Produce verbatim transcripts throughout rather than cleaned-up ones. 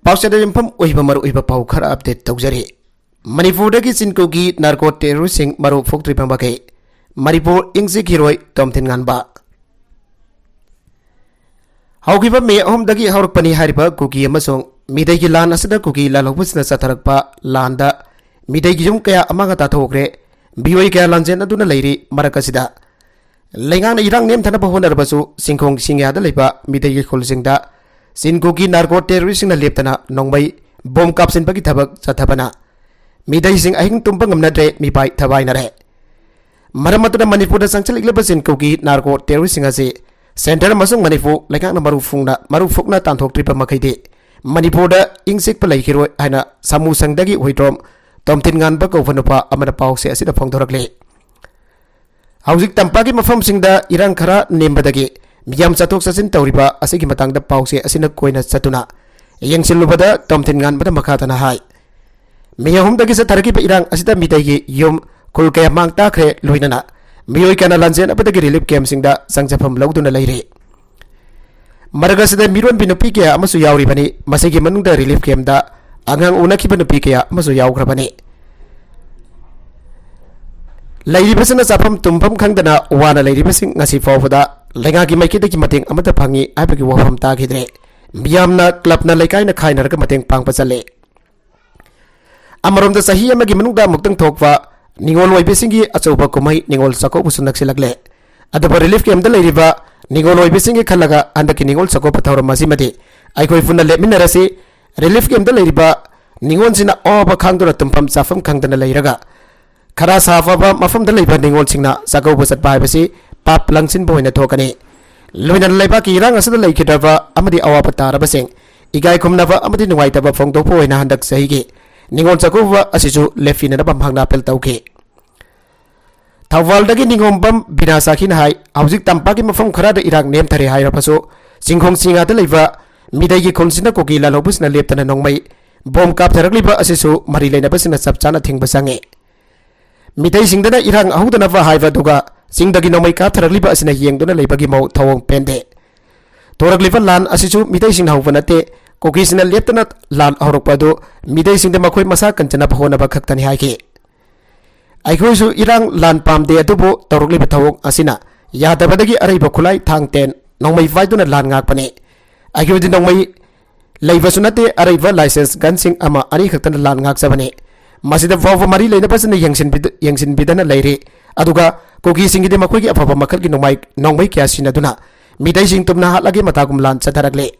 ꯄꯥꯎꯆꯦꯗ ꯌꯨꯝꯐꯝ ꯑꯣꯏꯕ ꯃꯔꯨꯑꯣꯏꯕ ꯄꯥꯎ ꯈꯔ ꯑꯞꯗꯦꯠ ꯇꯧꯖꯔꯤ꯫ ꯃꯅꯤꯄꯨꯔꯗꯒꯤ ꯆꯤꯟ ꯀꯨꯀꯤ ꯅꯥꯔꯀꯣ ꯇꯦꯔꯣꯔꯤꯁ꯭ꯠꯁꯤꯡ ꯃꯔꯨ ꯐꯣꯛꯇ꯭ꯔꯤꯕ ꯃꯈꯩ ꯃꯅꯤꯄꯨꯔ ꯏꯪ ꯆꯤꯛꯈꯤꯔꯣꯏ, ꯇꯣꯝꯊꯤꯟ ꯉꯥꯟꯕ꯫ ꯍꯧꯈꯤꯕ ꯃꯦ ꯑꯍꯨꯝꯗꯒꯤ ꯍꯧꯔꯛꯄꯅꯤ ꯍꯥꯏꯔꯤꯕ ꯀꯨꯀꯤ ꯑꯃꯁꯨꯡ ꯃꯤꯇꯩꯒꯤ ꯂꯥꯟ ꯑꯁꯤꯗ ꯀꯨꯀꯤ ꯂꯥꯜꯍꯧꯕꯁꯤꯡꯅ ꯆꯠꯊꯔꯛꯄ ꯂꯥꯟꯗ ꯃꯤꯇꯩꯒꯤ ꯌꯨꯝ ꯀꯌꯥ ꯑꯃꯥꯡ ꯑꯇꯥ ꯊꯣꯛꯈ꯭ꯔꯦ꯫ ꯃꯤꯑꯣꯏ ꯀꯌꯥ ꯂꯥꯟꯖꯦꯟꯅꯗꯨꯅ ꯂꯩꯔꯤ꯫ ꯃꯔꯛ ꯑꯁꯤꯗ ꯂꯩꯉꯥꯛꯅ ꯏꯔꯥꯡ ꯅꯦꯝꯊꯅꯕ ꯍꯣꯠꯅꯔꯕꯁꯨ ꯆꯤꯡꯈꯣꯡ ꯆꯤꯡꯌꯥꯗ ꯂꯩꯕ ꯃꯤꯇꯩꯒꯤ ꯈꯨꯜꯁꯤꯡꯗ ꯆꯤꯟ ꯀꯨꯀꯤ ꯅꯥꯔꯀꯣ ꯇꯦꯔꯣꯔꯤꯁ꯭ꯠꯁꯤꯡꯅ ꯂꯦꯞꯇꯅ ꯅꯣꯡꯃꯩ ꯕꯣꯝ ꯀꯥꯞꯁꯤꯟꯕꯒꯤ ꯊꯕꯛ ꯆꯠꯊꯕꯅ ꯃꯤꯇꯩꯁꯤꯡ ꯑꯍꯤꯡ ꯇꯨꯝꯕ ꯉꯝꯅꯗ꯭ꯔꯦ, ꯃꯤꯄꯥꯏ ꯊꯕꯥꯏꯅꯔꯦ꯫ ꯃꯔꯝ ꯑꯗꯨꯅ ꯃꯅꯤꯄꯨꯔꯗ ꯆꯪꯁꯤꯜꯂꯛꯂꯤꯕ ꯆꯤꯟ ꯀꯨꯀꯤ ꯅꯥꯔꯀꯣ ꯇꯦꯔꯣꯔꯤꯁ꯭ꯠꯁꯤꯡ ꯑꯁꯤ ꯁꯦꯟꯇꯔ ꯑꯃꯁꯨꯡ ꯃꯅꯤꯄꯨꯔ ꯂꯩꯉꯥꯛꯅ ꯃꯔꯨ ꯐꯨꯡꯅ, ꯃꯔꯨ ꯐꯨꯛꯅ ꯇꯥꯟꯊꯣꯛꯇ꯭ꯔꯤꯕ ꯃꯈꯩꯗꯤ ꯃꯅꯤꯄꯨꯔꯗ ꯏꯪ ꯆꯤꯛꯄ ꯂꯩꯈꯤꯔꯣꯏ ꯍꯥꯏꯅ ꯁꯥꯃꯨ ꯁꯪꯗꯒꯤ ꯍꯨꯏꯗ꯭ꯔꯣꯝ ꯇꯣꯝꯊꯤꯟ ꯉꯥꯟꯕ ꯀꯧꯕ ꯅꯨꯄꯥ ꯑꯃꯅ ꯄꯥꯎꯆꯦ ꯑꯁꯤꯗ ꯐꯣꯡꯗꯣꯔꯛꯂꯤ꯫ ꯍꯧꯖꯤꯛ ꯇꯝꯄꯥꯛꯀꯤ ꯃꯐꯝꯁꯤꯡꯗ ꯏꯔꯥꯡ ꯈꯔ ꯅꯦꯝꯕꯗꯒꯤ ꯃꯤꯌꯥꯝ ꯆꯠꯊꯣꯛ ꯆꯠꯁꯤꯟ ꯇꯧꯔꯤꯕ ꯑꯁꯤꯒꯤ ꯃꯇꯥꯡꯗ ꯄꯥꯎꯆꯦ ꯑꯁꯤꯅ ꯀꯣꯏꯅ ꯆꯠꯇꯨꯅ ꯌꯦꯡꯁꯤꯜꯂꯨꯕꯗ ꯇꯣꯝꯊꯤꯟ ꯉꯥꯟꯕꯅ ꯃꯈꯥ ꯇꯥꯅ ꯍꯥꯏ, ꯃꯦ ꯑꯍꯨꯝꯗꯒꯤ ꯆꯠꯊꯔꯛꯈꯤꯕ ꯏꯔꯥꯡ ꯑꯁꯤꯗ ꯃꯤꯇꯩꯒꯤ ꯌꯨꯝ ꯈꯨꯜ ꯀꯌꯥ ꯃꯥꯡ ꯇꯥꯛꯈ꯭ꯔꯦ, ꯂꯣꯏꯅꯅ ꯃꯤꯑꯣꯏ ꯀꯌꯥꯅ ꯂꯥꯟꯖꯦꯟꯅꯕꯗꯒꯤ ꯔꯤꯂꯤꯐ ꯀꯦꯝꯞꯁꯤꯡꯗ ꯆꯪꯖꯐꯝ ꯂꯧꯗꯨꯅ ꯂꯩꯔꯤ꯫ ꯃꯔꯛ ꯑꯁꯤꯗ ꯃꯤꯔꯣꯟꯕꯤ ꯅꯨꯄꯤ ꯀꯌꯥ ꯑꯃꯁꯨ ꯌꯥꯎꯔꯤꯕꯅꯤ꯫ ꯃꯁꯤꯒꯤ ꯃꯅꯨꯡꯗ ꯔꯤꯂꯤꯐ ꯀꯦꯝꯞꯇ ꯑꯉꯥꯡ ꯎꯅꯈꯤꯕ ꯅꯨꯄꯤ ꯀꯌꯥ ꯑꯃꯁꯨ ꯌꯥꯎꯈ꯭ꯔꯕꯅꯤ꯫ ꯂꯩꯔꯤꯕꯁꯤꯅ ꯆꯥꯐꯝ ꯇꯨꯝꯐꯝ ꯈꯪꯗꯅ ꯋꯥꯅ ꯂꯩꯔꯤꯕꯁꯤꯡ ꯉꯁꯤ ꯐꯥꯎꯕꯗ ꯂꯩꯉꯥꯛꯀꯤ ꯃꯥꯏꯀꯩꯗꯒꯤ ꯃꯇꯦꯡ ꯑꯃꯠꯇ ꯐꯪꯉꯤ ꯍꯥꯏꯕꯒꯤ ꯋꯥꯐꯝ ꯇꯥꯈꯤꯗ꯭ꯔꯦ꯫ ꯃꯤꯌꯥꯝꯅ ꯀ꯭ꯂꯕꯅ ꯂꯩꯀꯥꯏꯅ ꯈꯥꯏꯅꯔꯒ ꯃꯇꯦꯡ ꯄꯥꯡꯕ ꯆꯠꯂꯦ꯫ ꯑꯃꯔꯣꯝꯗ ꯆꯍꯤ ꯑꯃꯒꯤ ꯃꯅꯨꯡꯗ ꯑꯃꯨꯛꯇꯪ ꯊꯣꯛꯄ ꯅꯤꯉꯣꯜ ꯑꯣꯏꯕꯤꯁꯤꯡꯒꯤ ꯑꯆꯧꯕ ꯀꯨꯝꯍꯩ ꯅꯤꯉꯣꯜ ꯆꯥꯛꯀꯧꯕꯁꯨ ꯅꯛꯁꯤꯜꯂꯛꯂꯦ꯫ ꯑꯗꯨꯕꯨ ꯔꯤꯂꯤꯐ ꯀꯦꯝꯞꯇ ꯂꯩꯔꯤꯕ ꯅꯤꯉꯣꯜ ꯑꯣꯏꯕꯤꯁꯤꯡꯒꯤ ꯈꯜꯂꯒ ꯍꯟꯗꯛꯀꯤ ꯅꯤꯉꯣꯜ ꯆꯥꯛꯀꯧꯕ ꯊꯧꯔꯝ ꯑꯁꯤꯃꯗꯤ ꯑꯩꯈꯣꯏ ꯄꯨꯟꯅ ꯂꯦꯞꯃꯤꯟꯅꯔꯁꯤ꯫ ꯔꯤꯂꯤꯐ ꯀꯦꯝꯞꯇ ꯂꯩꯔꯤꯕ ꯅꯤꯉꯣꯜꯁꯤꯡꯅ ꯑꯋꯥꯕ ꯈꯥꯡꯗꯨꯅ ꯇꯨꯝꯐꯝ ꯆꯥꯐꯝ ꯈꯪꯗꯅ ꯂꯩꯔꯒ ꯈꯔ ꯁꯥꯐꯕ ꯃꯐꯝꯗ ꯂꯩꯕ ꯅꯤꯉꯣꯜꯁꯤꯡꯅ ꯆꯥꯛꯀꯧꯕ ꯆꯠꯄ ꯍꯥꯏꯕꯁꯤ ꯄꯥꯞ ꯂꯪꯁꯤꯟꯕ ꯑꯣꯏꯅ ꯊꯣꯛꯀꯅꯤ꯫ ꯂꯣꯏꯅꯅ ꯂꯩꯕꯥꯛꯀꯤ ꯏꯔꯥꯡ ꯑꯁꯤꯗ ꯂꯩꯈꯤꯗ꯭ꯔꯕ ꯑꯃꯗꯤ ꯑꯋꯥꯕ ꯇꯥꯔꯕꯁꯤꯡ ꯏꯀꯥꯏ ꯈꯨꯝꯅꯕ ꯑꯃꯗꯤ ꯅꯨꯡꯉꯥꯏꯇꯕ ꯐꯣꯡꯗꯣꯛꯄ ꯑꯣꯏꯅ ꯍꯟꯗꯛ ꯆꯍꯤꯒꯤ ꯅꯤꯉꯣꯜ ꯆꯥꯛꯀꯧꯕ ꯑꯁꯤꯁꯨ ꯂꯦꯞꯄꯤꯅꯅꯕ ꯃꯍꯥꯛꯅ ꯑꯄꯤꯜ ꯇꯧꯈꯤ꯫ ꯊꯧꯕꯥꯜꯗꯒꯤ ꯅꯤꯉꯣꯝꯕꯝ ꯕꯤꯅꯥ ꯁꯥꯈꯤꯅ ꯍꯥꯏ, ꯍꯧꯖꯤꯛ ꯇꯝꯄꯥꯛꯀꯤ ꯃꯐꯝ ꯈꯔꯗ ꯏꯔꯥꯡ ꯅꯦꯝꯊꯔꯦ ꯍꯥꯏꯔꯕꯁꯨ ꯆꯤꯡꯈꯣꯡ ꯆꯤꯡꯌꯥꯗ ꯂꯩꯕ ꯃꯤꯇꯩꯒꯤ ꯈꯨꯜꯁꯤꯅ ꯀꯨꯀꯤ ꯂꯥꯜꯍꯧꯕꯁꯤꯡꯅ ꯂꯦꯞꯇꯅ ꯅꯣꯡꯃꯩ ꯕꯣꯝ ꯀꯥꯞꯊꯔꯛꯂꯤꯕ ꯑꯁꯤꯁꯨ ꯃꯔꯤ ꯂꯩꯅꯕꯁꯤꯡꯅ ꯆꯞ ꯆꯥꯅ ꯊꯤꯡꯕ ꯆꯪꯉꯤ꯫ ꯃꯤꯇꯩꯁꯤꯡꯗꯅ ꯏꯔꯥꯡ ꯍꯧꯗꯅꯕ ꯍꯥꯏꯕ ꯑꯗꯨꯒ ꯆꯤꯡꯗꯒꯤ ꯅꯣꯡꯃꯩ ꯀꯥꯞꯊꯔꯛꯂꯤꯕ ꯑꯁꯤꯅ ꯌꯦꯡꯗꯨꯅ ꯂꯩꯕꯒꯤ ꯃꯑꯣꯡ ꯊꯧꯑꯣꯡ ꯄꯦꯟꯗꯦ꯫ ꯊꯣꯔꯛꯂꯤꯕ ꯂꯥꯟ ꯑꯁꯤꯁꯨ ꯃꯤꯇꯩꯁꯤꯡꯅ ꯍꯧꯕ ꯅꯠꯇꯦ꯫ ꯀꯨꯀꯤꯁꯤꯡꯅ ꯂꯦꯞꯇꯅ ꯂꯥꯟ ꯍꯧꯔꯛꯄ ꯑꯗꯨ ꯃꯤꯇꯩꯁꯤꯡꯗ ꯃꯈꯣꯏ ꯃꯁꯥ ꯀꯟꯖꯅꯕ ꯍꯣꯠꯅꯕ ꯈꯛꯇꯅꯤ ꯍꯥꯏꯈꯤ꯫ ꯑꯩꯈꯣꯏꯁꯨ ꯏꯔꯥꯡ ꯂꯥꯟ ꯄꯥꯝꯗꯦ, ꯑꯗꯨꯕꯨ ꯇꯧꯔꯛꯂꯤꯕ ꯊꯧꯑꯣꯡ ꯑꯁꯤꯅ ꯌꯥꯗꯕꯗꯒꯤ ꯑꯔꯩꯕ ꯈꯨꯠꯂꯥꯏ ꯊꯥꯡ ꯇꯦꯟ ꯅꯣꯡꯃꯩ ꯄꯥꯏꯗꯨꯅ ꯂꯥꯟ ꯉꯥꯛꯄꯅꯤ꯫ ꯑꯩꯈꯣꯏꯗꯤ ꯅꯣꯡꯃꯩ ꯂꯩꯕꯁꯨ ꯅꯠꯇꯦ, ꯑꯔꯩꯕ ꯂꯥꯏꯁꯦꯟꯁ ꯒꯟꯁꯤꯡ ꯑꯃ ꯑꯅꯤ ꯈꯛꯇꯅ ꯂꯥꯟ ꯉꯥꯛꯆꯕꯅꯤ꯫ ꯃꯁꯤꯗ ꯐꯥꯎꯕ ꯃꯔꯤ ꯂꯩꯅꯕꯁꯤꯡꯅ ꯌꯦꯡꯁꯤꯟꯕꯤꯗ-, ꯌꯦꯡꯁꯤꯟꯕꯤꯗꯅ ꯂꯩꯔꯤ꯫ ꯑꯗꯨꯒ ꯀꯨꯀꯤꯁꯤꯡꯒꯤꯗꯤ ꯃꯈꯣꯏꯒꯤ ꯑꯐꯕ ꯃꯈꯜꯒꯤ ꯅꯣꯡꯃꯩ, ꯅꯣꯡꯃꯩ ꯀꯌꯥ ꯁꯤꯖꯤꯟꯅꯗꯨꯅ ꯃꯤꯇꯩꯁꯤꯡ ꯇꯨꯝꯅ ꯍꯥꯠꯂꯒꯦ ꯃꯇꯥꯒꯨꯝ ꯂꯥꯟ ꯆꯠꯊꯔꯛꯂꯤ꯫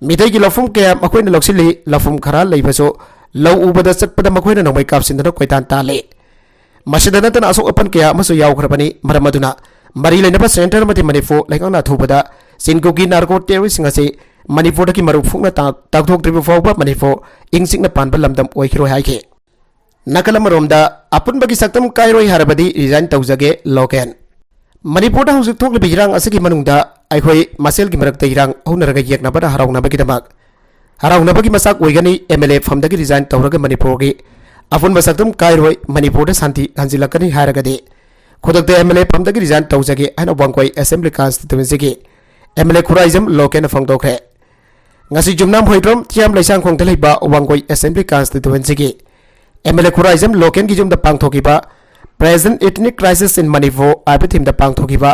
ꯃꯤꯇꯩꯒꯤ ꯂꯧꯐꯝ ꯀꯌꯥ ꯃꯈꯣꯏꯅ ꯂꯧꯁꯤꯜꯂꯤ꯫ ꯂꯧꯐꯝ ꯈꯔ ꯂꯩꯕꯁꯨ ꯂꯧ ꯎꯕꯗ ꯆꯠꯄꯗ ꯃꯈꯣꯏꯅ ꯅꯣꯡꯃꯩ ꯀꯥꯞꯁꯤꯟꯗꯨꯅ ꯀꯣꯏꯇꯥꯟ ꯇꯥꯜꯂꯤ꯫ ꯃꯁꯤꯗ ꯅꯠꯇꯅ ꯑꯁꯣꯛ ꯑꯄꯟ ꯀꯌꯥ ꯑꯃꯁꯨ ꯌꯥꯎꯈ꯭ꯔꯕꯅꯤ꯫ ꯃꯔꯝ ꯑꯗꯨꯅ ꯃꯔꯤ ꯂꯩꯅꯕ ꯁꯦꯟꯇꯔ ꯑꯃꯗꯤ ꯃꯅꯤꯄꯨꯔ ꯂꯩꯉꯥꯛꯅ ꯑꯊꯨꯕꯗ ꯆꯤꯟ ꯀꯨꯀꯤ ꯅꯥꯔꯀꯣ ꯇꯦꯔꯣꯔꯤꯁꯁꯤꯡ ꯑꯁꯤ ꯃꯅꯤꯄꯨꯔꯗꯒꯤ ꯃꯔꯨ ꯐꯨꯛꯅ ꯇꯥ-, ꯇꯥꯛꯊꯣꯛꯇ꯭ꯔꯤꯕ ꯐꯥꯎꯕ ꯃꯅꯤꯄꯨꯔ ꯏꯪ ꯆꯤꯛꯅ ꯄꯥꯟꯕ ꯂꯝꯗꯝ ꯑꯣꯏꯈꯤꯔꯣꯏ ꯍꯥꯏꯈꯤ꯫ ꯅꯥꯀꯜ ꯑꯃꯔꯣꯝꯗ, ꯑꯄꯨꯟꯕꯒꯤ ꯁꯛꯇꯝ ꯀꯥꯏꯔꯣꯏ ꯍꯥꯏꯔꯕꯗꯤ ꯔꯤꯖꯥꯏꯟ ꯇꯧꯖꯒꯦ, ꯂꯣꯀꯦꯟ꯫ ꯃꯅꯤꯄꯨꯔꯗ ꯍꯧꯖꯤꯛ ꯊꯣꯛꯂꯤꯕ ꯏꯔꯥꯡ ꯑꯁꯤꯒꯤ ꯃꯅꯨꯡꯗ ꯑꯩꯈꯣꯏ ꯃꯁꯦꯜꯒꯤ ꯃꯔꯛꯇ ꯏꯔꯥꯡ ꯍꯧꯅꯔꯒ ꯌꯦꯛꯅꯕꯗ ꯍꯔꯥꯎꯅꯕꯒꯤꯗꯃꯛ, ꯍꯔꯥꯎꯅꯕꯒꯤ ꯃꯆꯥꯛ ꯑꯣꯏꯒꯅꯤ꯫ ꯑꯦꯝ ꯑꯦꯜ ꯑꯦ ꯐꯝꯗꯒꯤ ꯔꯤꯖꯥꯏꯟ ꯇꯧꯔꯒ ꯃꯅꯤꯄꯨꯔꯒꯤ ꯑꯄꯨꯟꯕ ꯁꯛꯇꯝ ꯀꯥꯏꯔꯣꯏ, ꯃꯅꯤꯄꯨꯔꯗ ꯁꯥꯟꯇꯤ ꯍꯟꯖꯤꯜꯂꯛꯀꯅꯤ ꯍꯥꯏꯔꯒꯗꯤ ꯈꯨꯗꯛꯇ ꯑꯦꯝ ꯑꯦꯜ ꯑꯦ ꯐꯝꯗꯒꯤ ꯔꯤꯖꯥꯏꯟ ꯇꯧꯖꯒꯦ ꯍꯥꯏꯅ ꯋꯥꯡꯒꯣꯏ ꯑꯦꯁꯦꯝꯕ꯭ꯂꯤ ꯀꯟꯁꯇꯤꯇ꯭ꯋꯦꯟꯁꯤꯒꯤ ꯑꯦꯝ ꯑꯦꯜ ꯑꯦ ꯈꯨꯔꯥꯏꯖꯝ ꯂꯣꯀꯦꯟꯅ ꯐꯣꯡꯗꯣꯛꯈ꯭ꯔꯦ꯫ ꯉꯁꯤ ꯌꯨꯝꯅꯥꯝ ꯍꯣꯏꯗ꯭ꯔꯣꯝ ꯊꯤꯌꯥꯝ ꯂꯩꯁꯥꯡꯈꯣꯡꯗ ꯂꯩꯕ ꯋꯥꯡꯒꯣꯏ ꯑꯦꯁꯦꯝꯕ꯭ꯂꯤ ꯀꯟꯁꯇꯤꯇ꯭ꯋꯦꯟꯁꯤꯒꯤ ꯑꯦꯝ ꯑꯦꯜ ꯑꯦ ꯈꯨꯔꯥꯏꯖꯝ ꯂꯣꯀꯦꯟꯒꯤ ꯌꯨꯝꯗ ꯄꯥꯡꯊꯣꯛꯈꯤꯕ Present Ethnic Crisis in Manipur ꯍꯥꯏꯕ ꯊꯤꯝꯗ ꯄꯥꯡꯊꯣꯛꯈꯤꯕ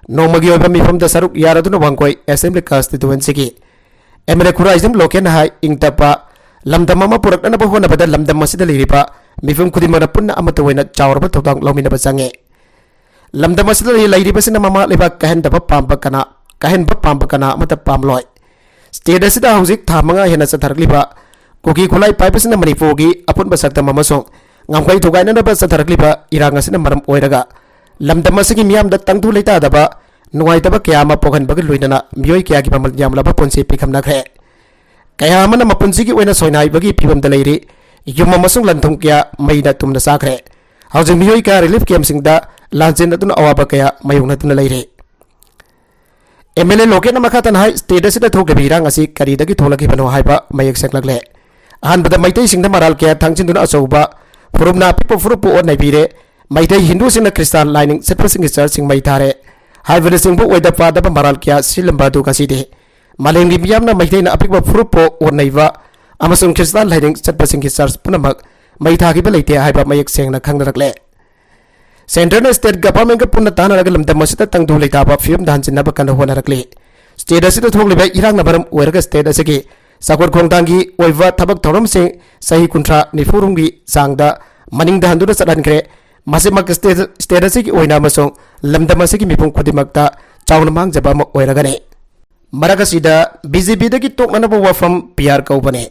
ꯅꯣꯡꯃꯒꯤ ꯑꯣꯏꯕ ꯃꯤꯐꯝꯗ ꯁꯔꯨꯛ ꯌꯥꯔꯗꯨꯅ ꯋꯥꯡꯒꯣꯏ ꯑꯦꯁꯦꯝꯕ꯭ꯂꯤ ꯀꯟꯁꯇꯤꯇ꯭ꯋꯦꯟꯁꯤꯒꯤ ꯑꯦꯝ ꯑꯦꯜ ꯑꯦ ꯈꯨꯔꯥꯏꯖꯝ ꯂꯣꯀꯦꯟꯅ ꯍꯥꯏ, ꯏꯪ ꯇꯞꯄ ꯂꯝꯗꯝ ꯑꯃ ꯄꯨꯔꯛꯅꯅꯕ ꯍꯣꯠꯅꯕꯗ ꯂꯝꯗꯝ ꯑꯁꯤꯗ ꯂꯩꯔꯤꯕ ꯃꯤꯄꯨꯝ ꯈꯨꯗꯤꯡꯃꯛꯅ ꯄꯨꯟꯅ ꯑꯃꯠꯇ ꯑꯣꯏꯅ ꯆꯥꯎꯔꯕ ꯊꯧꯗꯥꯡ ꯂꯧꯃꯤꯟꯅꯕ ꯆꯪꯉꯤ꯫ ꯂꯝꯗꯝ ꯑꯁꯤꯗ ꯂꯩꯔꯤꯕꯁꯤꯅ ꯃꯃꯥ ꯂꯩꯕꯥꯛ ꯀꯥꯏꯍꯟꯗꯕ ꯄꯥꯝꯕ ꯀꯅꯥ, ꯀꯥꯏꯍꯟꯕ ꯄꯥꯝꯕ ꯀꯅꯥ ꯑꯃꯠꯇ ꯄꯥꯝꯂꯣꯏ꯫ ꯁ꯭ꯇꯦꯠ ꯑꯁꯤꯗ ꯍꯧꯖꯤꯛ ꯊꯥ ꯃꯉꯥ ꯍꯦꯟꯅ ꯆꯠꯊꯔꯛꯂꯤꯕ ꯀꯨꯀꯤ ꯈꯨꯠꯂꯥꯏ ꯄꯥꯏꯕꯁꯤꯅ ꯃꯅꯤꯄꯨꯔꯒꯤ ꯑꯄꯨꯟꯕ ꯁꯛꯇꯝ ꯑꯃꯁꯨꯡ ꯉꯝꯈꯩ ꯊꯨꯒꯥꯏꯅꯅꯕ ꯆꯠꯊꯔꯛꯂꯤꯕ ꯏꯔꯥꯡ ꯑꯁꯤꯅ ꯃꯔꯝ ꯑꯣꯏꯔꯒ ꯂꯝꯗꯝ ꯑꯁꯤꯒꯤ ꯃꯤꯌꯥꯝꯗ ꯇꯪꯗꯨ ꯂꯩꯇꯥꯗꯕ, ꯅꯨꯡꯉꯥꯏꯇꯕ ꯀꯌꯥ ꯑꯃ ꯄꯣꯛꯍꯟꯕꯒ ꯂꯣꯏꯅꯅ ꯃꯤꯑꯣꯏ ꯀꯌꯥꯒꯤ ꯃꯃꯜ ꯌꯥꯝꯂꯕ ꯄꯨꯟꯁꯤ ꯄꯤꯈꯝꯅꯈ꯭ꯔꯦ꯫ ꯀꯌꯥ ꯑꯃꯅ ꯃꯄꯨꯟꯁꯤꯒꯤ ꯑꯣꯏꯅ ꯁꯣꯏꯅꯥꯏꯕꯒꯤ ꯐꯤꯕꯝꯗ ꯂꯩꯔꯤ꯫ ꯌꯨꯝ ꯑꯃꯁꯨꯡ ꯂꯟ-ꯊꯨꯝ ꯀꯌꯥ ꯃꯩꯅ ꯇꯨꯝꯅ ꯆꯥꯈ꯭ꯔꯦ꯫ ꯍꯧꯖꯤꯛ ꯃꯤꯑꯣꯏ ꯀꯌꯥ ꯔꯤꯂꯤꯐ ꯀꯦꯝꯞꯁꯤꯡꯗ ꯂꯥꯟꯖꯦꯟꯅꯗꯨꯅ ꯑꯋꯥꯕ ꯀꯌꯥ ꯃꯥꯌꯣꯛꯅꯗꯨꯅ ꯂꯩꯔꯤ꯫ ꯑꯦꯝ ꯑꯦꯜ ꯑꯦ ꯂꯣꯀꯦꯟꯅ ꯃꯈꯥ ꯇꯥꯅ ꯍꯥꯏ, ꯁ꯭ꯇꯦꯠ ꯑꯁꯤꯗ ꯊꯣꯛꯂꯤꯕ ꯏꯔꯥꯡ ꯑꯁꯤ ꯀꯔꯤꯗꯒꯤ ꯊꯣꯛꯂꯛꯈꯤꯕꯅꯣ ꯍꯥꯏꯕ ꯃꯌꯦꯛ ꯁꯦꯡꯂꯛꯂꯦ꯫ ꯑꯍꯥꯟꯕꯗ ꯃꯩꯇꯩꯁꯤꯡꯗ ꯃꯔꯥꯜ ꯀꯌꯥ ꯊꯥꯡꯖꯤꯟꯗꯨꯅ ꯑꯆꯧꯕ ꯐꯨꯔꯨꯞꯅ ꯑꯄꯤꯛꯄ ꯐꯨꯔꯨꯞꯄꯨ ꯑꯣꯠ ꯅꯩꯕꯤꯔꯦ꯫ ꯃꯩꯇꯩ ꯍꯤꯟꯗꯨꯁꯤꯡꯅ ꯈ꯭ꯔꯤꯁꯇꯥꯟ ꯂꯥꯏꯅꯤꯡ ꯆꯠꯄꯁꯤꯡꯒꯤ ꯆꯔꯆꯁꯤꯡ ꯃꯩ ꯊꯥꯔꯦ ꯍꯥꯏꯕꯅꯆꯤꯡꯕ ꯑꯣꯏꯗ ꯄꯥꯗꯕ ꯃꯔꯥꯜ ꯀꯌꯥ ꯁꯤꯜꯂꯝꯕ ꯑꯗꯨ ꯉꯁꯤꯗꯤ ꯃꯥꯂꯦꯝꯒꯤ ꯃꯤꯌꯥꯝꯅ ꯃꯩꯇꯩꯅ ꯑꯄꯤꯛꯄ ꯐꯨꯔꯨꯞꯄꯨ ꯑꯣꯟꯅꯩꯕ ꯑꯃꯁꯨꯡ ꯈ꯭ꯔꯤꯁꯇꯥꯟ ꯂꯥꯏꯅꯤꯡ ꯆꯠꯄꯁꯤꯡꯒꯤ ꯆꯔꯆ ꯄꯨꯝꯅꯃꯛ ꯃꯩ ꯊꯥꯈꯤꯕ ꯂꯩꯇꯦ ꯍꯥꯏꯕ ꯃꯌꯦꯛ ꯁꯦꯡꯅ ꯈꯪꯅꯔꯛꯂꯦ꯫ ꯁꯦꯟꯇꯔꯅ ꯁ꯭ꯇꯦꯠ ꯒꯚꯔꯟꯃꯦꯟꯠꯀ ꯄꯨꯟꯅ ꯇꯥꯟꯅꯔꯒ ꯂꯝꯗꯝ ꯑꯁꯤꯗ ꯇꯪꯗꯨ ꯂꯩꯇꯥꯕ ꯐꯤꯕꯝꯗ ꯍꯟꯖꯤꯟꯅꯕ ꯀꯟꯅ ꯍꯣꯠꯅꯔꯛꯂꯤ꯫ ꯁ꯭ꯇꯦꯠ ꯑꯁꯤꯗ ꯊꯣꯛꯂꯤꯕ ꯏꯔꯥꯡꯅ ꯃꯔꯝ ꯑꯣꯏꯔꯒ ꯁ꯭ꯇꯦꯠ ꯑꯁꯤꯒꯤ ꯆꯥꯎꯈꯠ ꯈꯣꯡꯊꯥꯡꯒꯤ ꯑꯣꯏꯕ ꯊꯕꯛ ꯊꯧꯔꯝꯁꯤꯡ ꯆꯍꯤ ꯀꯨꯟꯊ꯭ꯔꯥ ꯅꯤꯐꯨꯔꯣꯝꯒꯤ ꯆꯥꯡꯗ ꯃꯅꯤꯡꯗ ꯍꯟꯗꯨꯅ ꯆꯠꯍꯟꯈ꯭ꯔꯦ꯫ ꯃꯁꯤꯃꯛ ꯁ꯭ꯇꯦꯠ, ꯁ꯭ꯇꯦꯠ ꯑꯁꯤꯒꯤ ꯑꯣꯏꯅ ꯑꯃꯁꯨꯡ ꯂꯝꯗꯝ ꯑꯁꯤꯒꯤ ꯃꯤꯄꯨꯝ ꯈꯨꯗꯤꯡꯃꯛꯇ ꯆꯥꯎꯅ ꯃꯥꯡꯖꯕ ꯑꯃ ꯑꯣꯏꯔꯒꯅꯤ꯫ ꯃꯔꯛ ꯑꯁꯤꯗ ꯕꯤ ꯖꯦ ꯄꯤꯗꯒꯤ ꯇꯣꯛꯅꯅꯕ ꯋꯥꯐꯝ ꯄꯤ ꯑꯥꯔ ꯀꯧꯕꯅꯤ꯫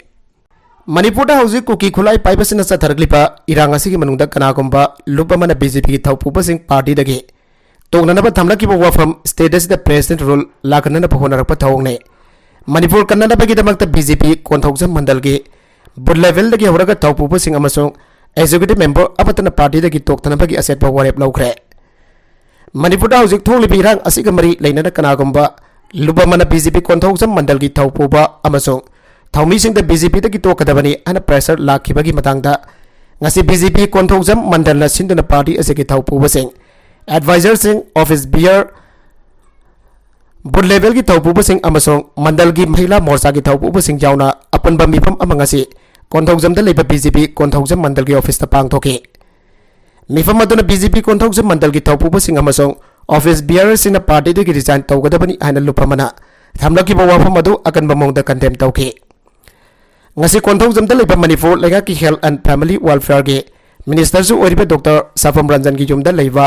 ꯃꯅꯤꯄꯨꯔꯗ ꯍꯧꯖꯤꯛ ꯀꯨꯀꯤ ꯈꯨꯠꯂꯥꯏ ꯄꯥꯏꯕꯁꯤꯡꯅ ꯆꯠꯊꯔꯛꯂꯤꯕ ꯏꯔꯥꯡ ꯑꯁꯤꯒꯤ ꯃꯅꯨꯡꯗ ꯀꯅꯥꯒꯨꯝꯕ ꯂꯨꯞ ꯑꯃꯅ ꯕꯤ ꯖꯦ ꯄꯤꯒꯤ ꯊꯧꯄꯨꯕꯁꯤꯡ ꯄꯥꯔꯇꯤꯗꯒꯤ ꯇꯣꯛꯅꯅꯕ ꯊꯝꯂꯛꯈꯤꯕ ꯋꯥꯐꯝ ꯁ꯭ꯇꯦꯠ ꯑꯁꯤꯗ ꯄ꯭ꯔꯦꯁꯤꯗꯦꯟꯠ ꯔꯨꯜ ꯂꯥꯛꯍꯟꯅꯅꯕ ꯍꯣꯠꯅꯔꯛꯄ ꯊꯧꯑꯣꯡꯅꯤ꯫ ꯃꯅꯤꯄꯨꯔ ꯀꯟꯅꯅꯕꯒꯤꯗꯃꯛꯇ ꯕꯤ ꯖꯦ ꯄꯤ ꯀꯣꯟꯊꯧꯖꯝ ꯃꯟꯗꯜꯒꯤ ꯕꯨꯊ ꯂꯦꯚꯦꯜꯗꯒꯤ ꯍꯧꯔꯒ ꯊꯧꯄꯨꯕꯁꯤꯡ ꯑꯃꯁꯨꯡ ꯑꯦꯛꯖꯤꯀ꯭ꯌꯨꯇꯤꯚ ꯃꯦꯝꯕꯔ ꯑꯃꯠꯇꯅ ꯄꯥꯔꯇꯤꯗꯒꯤ ꯇꯣꯛꯇꯅꯕꯒꯤ ꯑꯆꯦꯠꯄ ꯋꯥꯔꯦꯞ ꯂꯧꯈ꯭ꯔꯦ꯫ ꯃꯅꯤꯄꯨꯔꯗ ꯍꯧꯖꯤꯛ ꯊꯣꯛꯂꯤꯕ ꯏꯔꯥꯡ ꯑꯁꯤꯒ ꯃꯔꯤ ꯂꯩꯅꯅ ꯀꯅꯥꯒꯨꯝꯕ ꯂꯨꯞ ꯑꯃꯅ ꯕꯤ ꯖꯦ ꯄꯤ ꯀꯣꯟꯊꯧꯖꯝ ꯃꯟꯗꯜꯒꯤ ꯊꯧꯄꯨꯕ ꯑꯃꯁꯨꯡ ꯊꯧꯃꯤꯁꯤꯡꯗ ꯕꯤ ꯖꯦ ꯄꯤꯗꯒꯤ ꯇꯣꯛꯀꯗꯕꯅꯤ ꯍꯥꯏꯅ ꯄ꯭ꯔꯦꯁꯔ ꯂꯥꯛꯈꯤꯕꯒꯤ ꯃꯇꯥꯡꯗ ꯉꯁꯤ ꯕꯤ ꯖꯦ ꯄꯤ ꯀꯣꯟꯊꯧꯖꯝ ꯃꯟꯗꯜꯅ ꯁꯤꯟꯗꯨꯅ ꯄꯥꯔꯇꯤ ꯑꯁꯤꯒꯤ ꯊꯧꯄꯨꯕꯁꯤꯡ, ꯑꯦꯗꯚꯥꯏꯖꯔꯁꯤꯡ, ꯑꯣꯐꯤꯁ ꯕꯤꯌꯔ, ꯕꯨꯊ ꯂꯦꯚꯦꯜꯒꯤ ꯊꯧꯄꯨꯕꯁꯤꯡ ꯑꯃꯁꯨꯡ ꯃꯟꯗꯜꯒꯤ ꯃꯍꯤꯂꯥ ꯃꯣꯔꯆꯥꯒꯤ ꯊꯧꯄꯨꯕꯁꯤꯡ ꯌꯥꯎꯅ ꯑꯄꯨꯟꯕ ꯃꯤꯐꯝ ꯑꯃ ꯉꯁꯤ ꯀꯣꯟꯊꯧꯖꯝꯗ ꯂꯩꯕ ꯕꯤ ꯖꯦ ꯄꯤ ꯀꯣꯟꯊꯧꯖꯝ ꯃꯟꯗꯜꯒꯤ ꯑꯣꯐꯤꯁꯇ ꯄꯥꯡꯊꯣꯛꯈꯤ꯫ ꯃꯤꯐꯝ ꯑꯗꯨꯅ ꯕꯤ ꯖꯦ ꯄꯤ ꯀꯣꯟꯊꯧꯖꯝ ꯃꯟꯗꯜꯒꯤ ꯊꯧꯄꯨꯕꯁꯤꯡ ꯑꯃꯁꯨꯡ ꯑꯣꯐꯤꯁ ꯕꯤꯌꯔꯁꯤꯡꯅ ꯄꯥꯔꯇꯤꯗꯒꯤ ꯔꯤꯖꯥꯏꯟ ꯇꯧꯒꯗꯕꯅꯤ ꯍꯥꯏꯅ ꯂꯨꯞ ꯑꯃꯅ ꯊꯝꯂꯛꯈꯤꯕ ꯋꯥꯐꯝ ꯑꯗꯨ ꯑꯀꯟꯕ ꯃꯑꯣꯡꯗ ꯀꯟꯗꯦꯝ ꯇꯧꯈꯤ꯫ ꯉꯁꯤ ꯀꯣꯟꯊꯧꯖꯝꯗ ꯂꯩꯕ ꯃꯅꯤꯄꯨꯔ ꯂꯩꯉꯥꯛꯀꯤ ꯍꯦꯜꯊ ꯑꯦꯟꯗ ꯐꯦꯃꯤꯂꯤ ꯋꯦꯜꯐꯤꯌꯔꯒꯤ ꯃꯤꯅꯤꯁꯇꯔꯁꯨ ꯑꯣꯏꯔꯤꯕ ꯗꯣꯛꯇꯔ ꯁꯥꯐꯝ ꯔꯟꯖꯟꯒꯤ ꯌꯨꯝꯗ ꯂꯩꯕ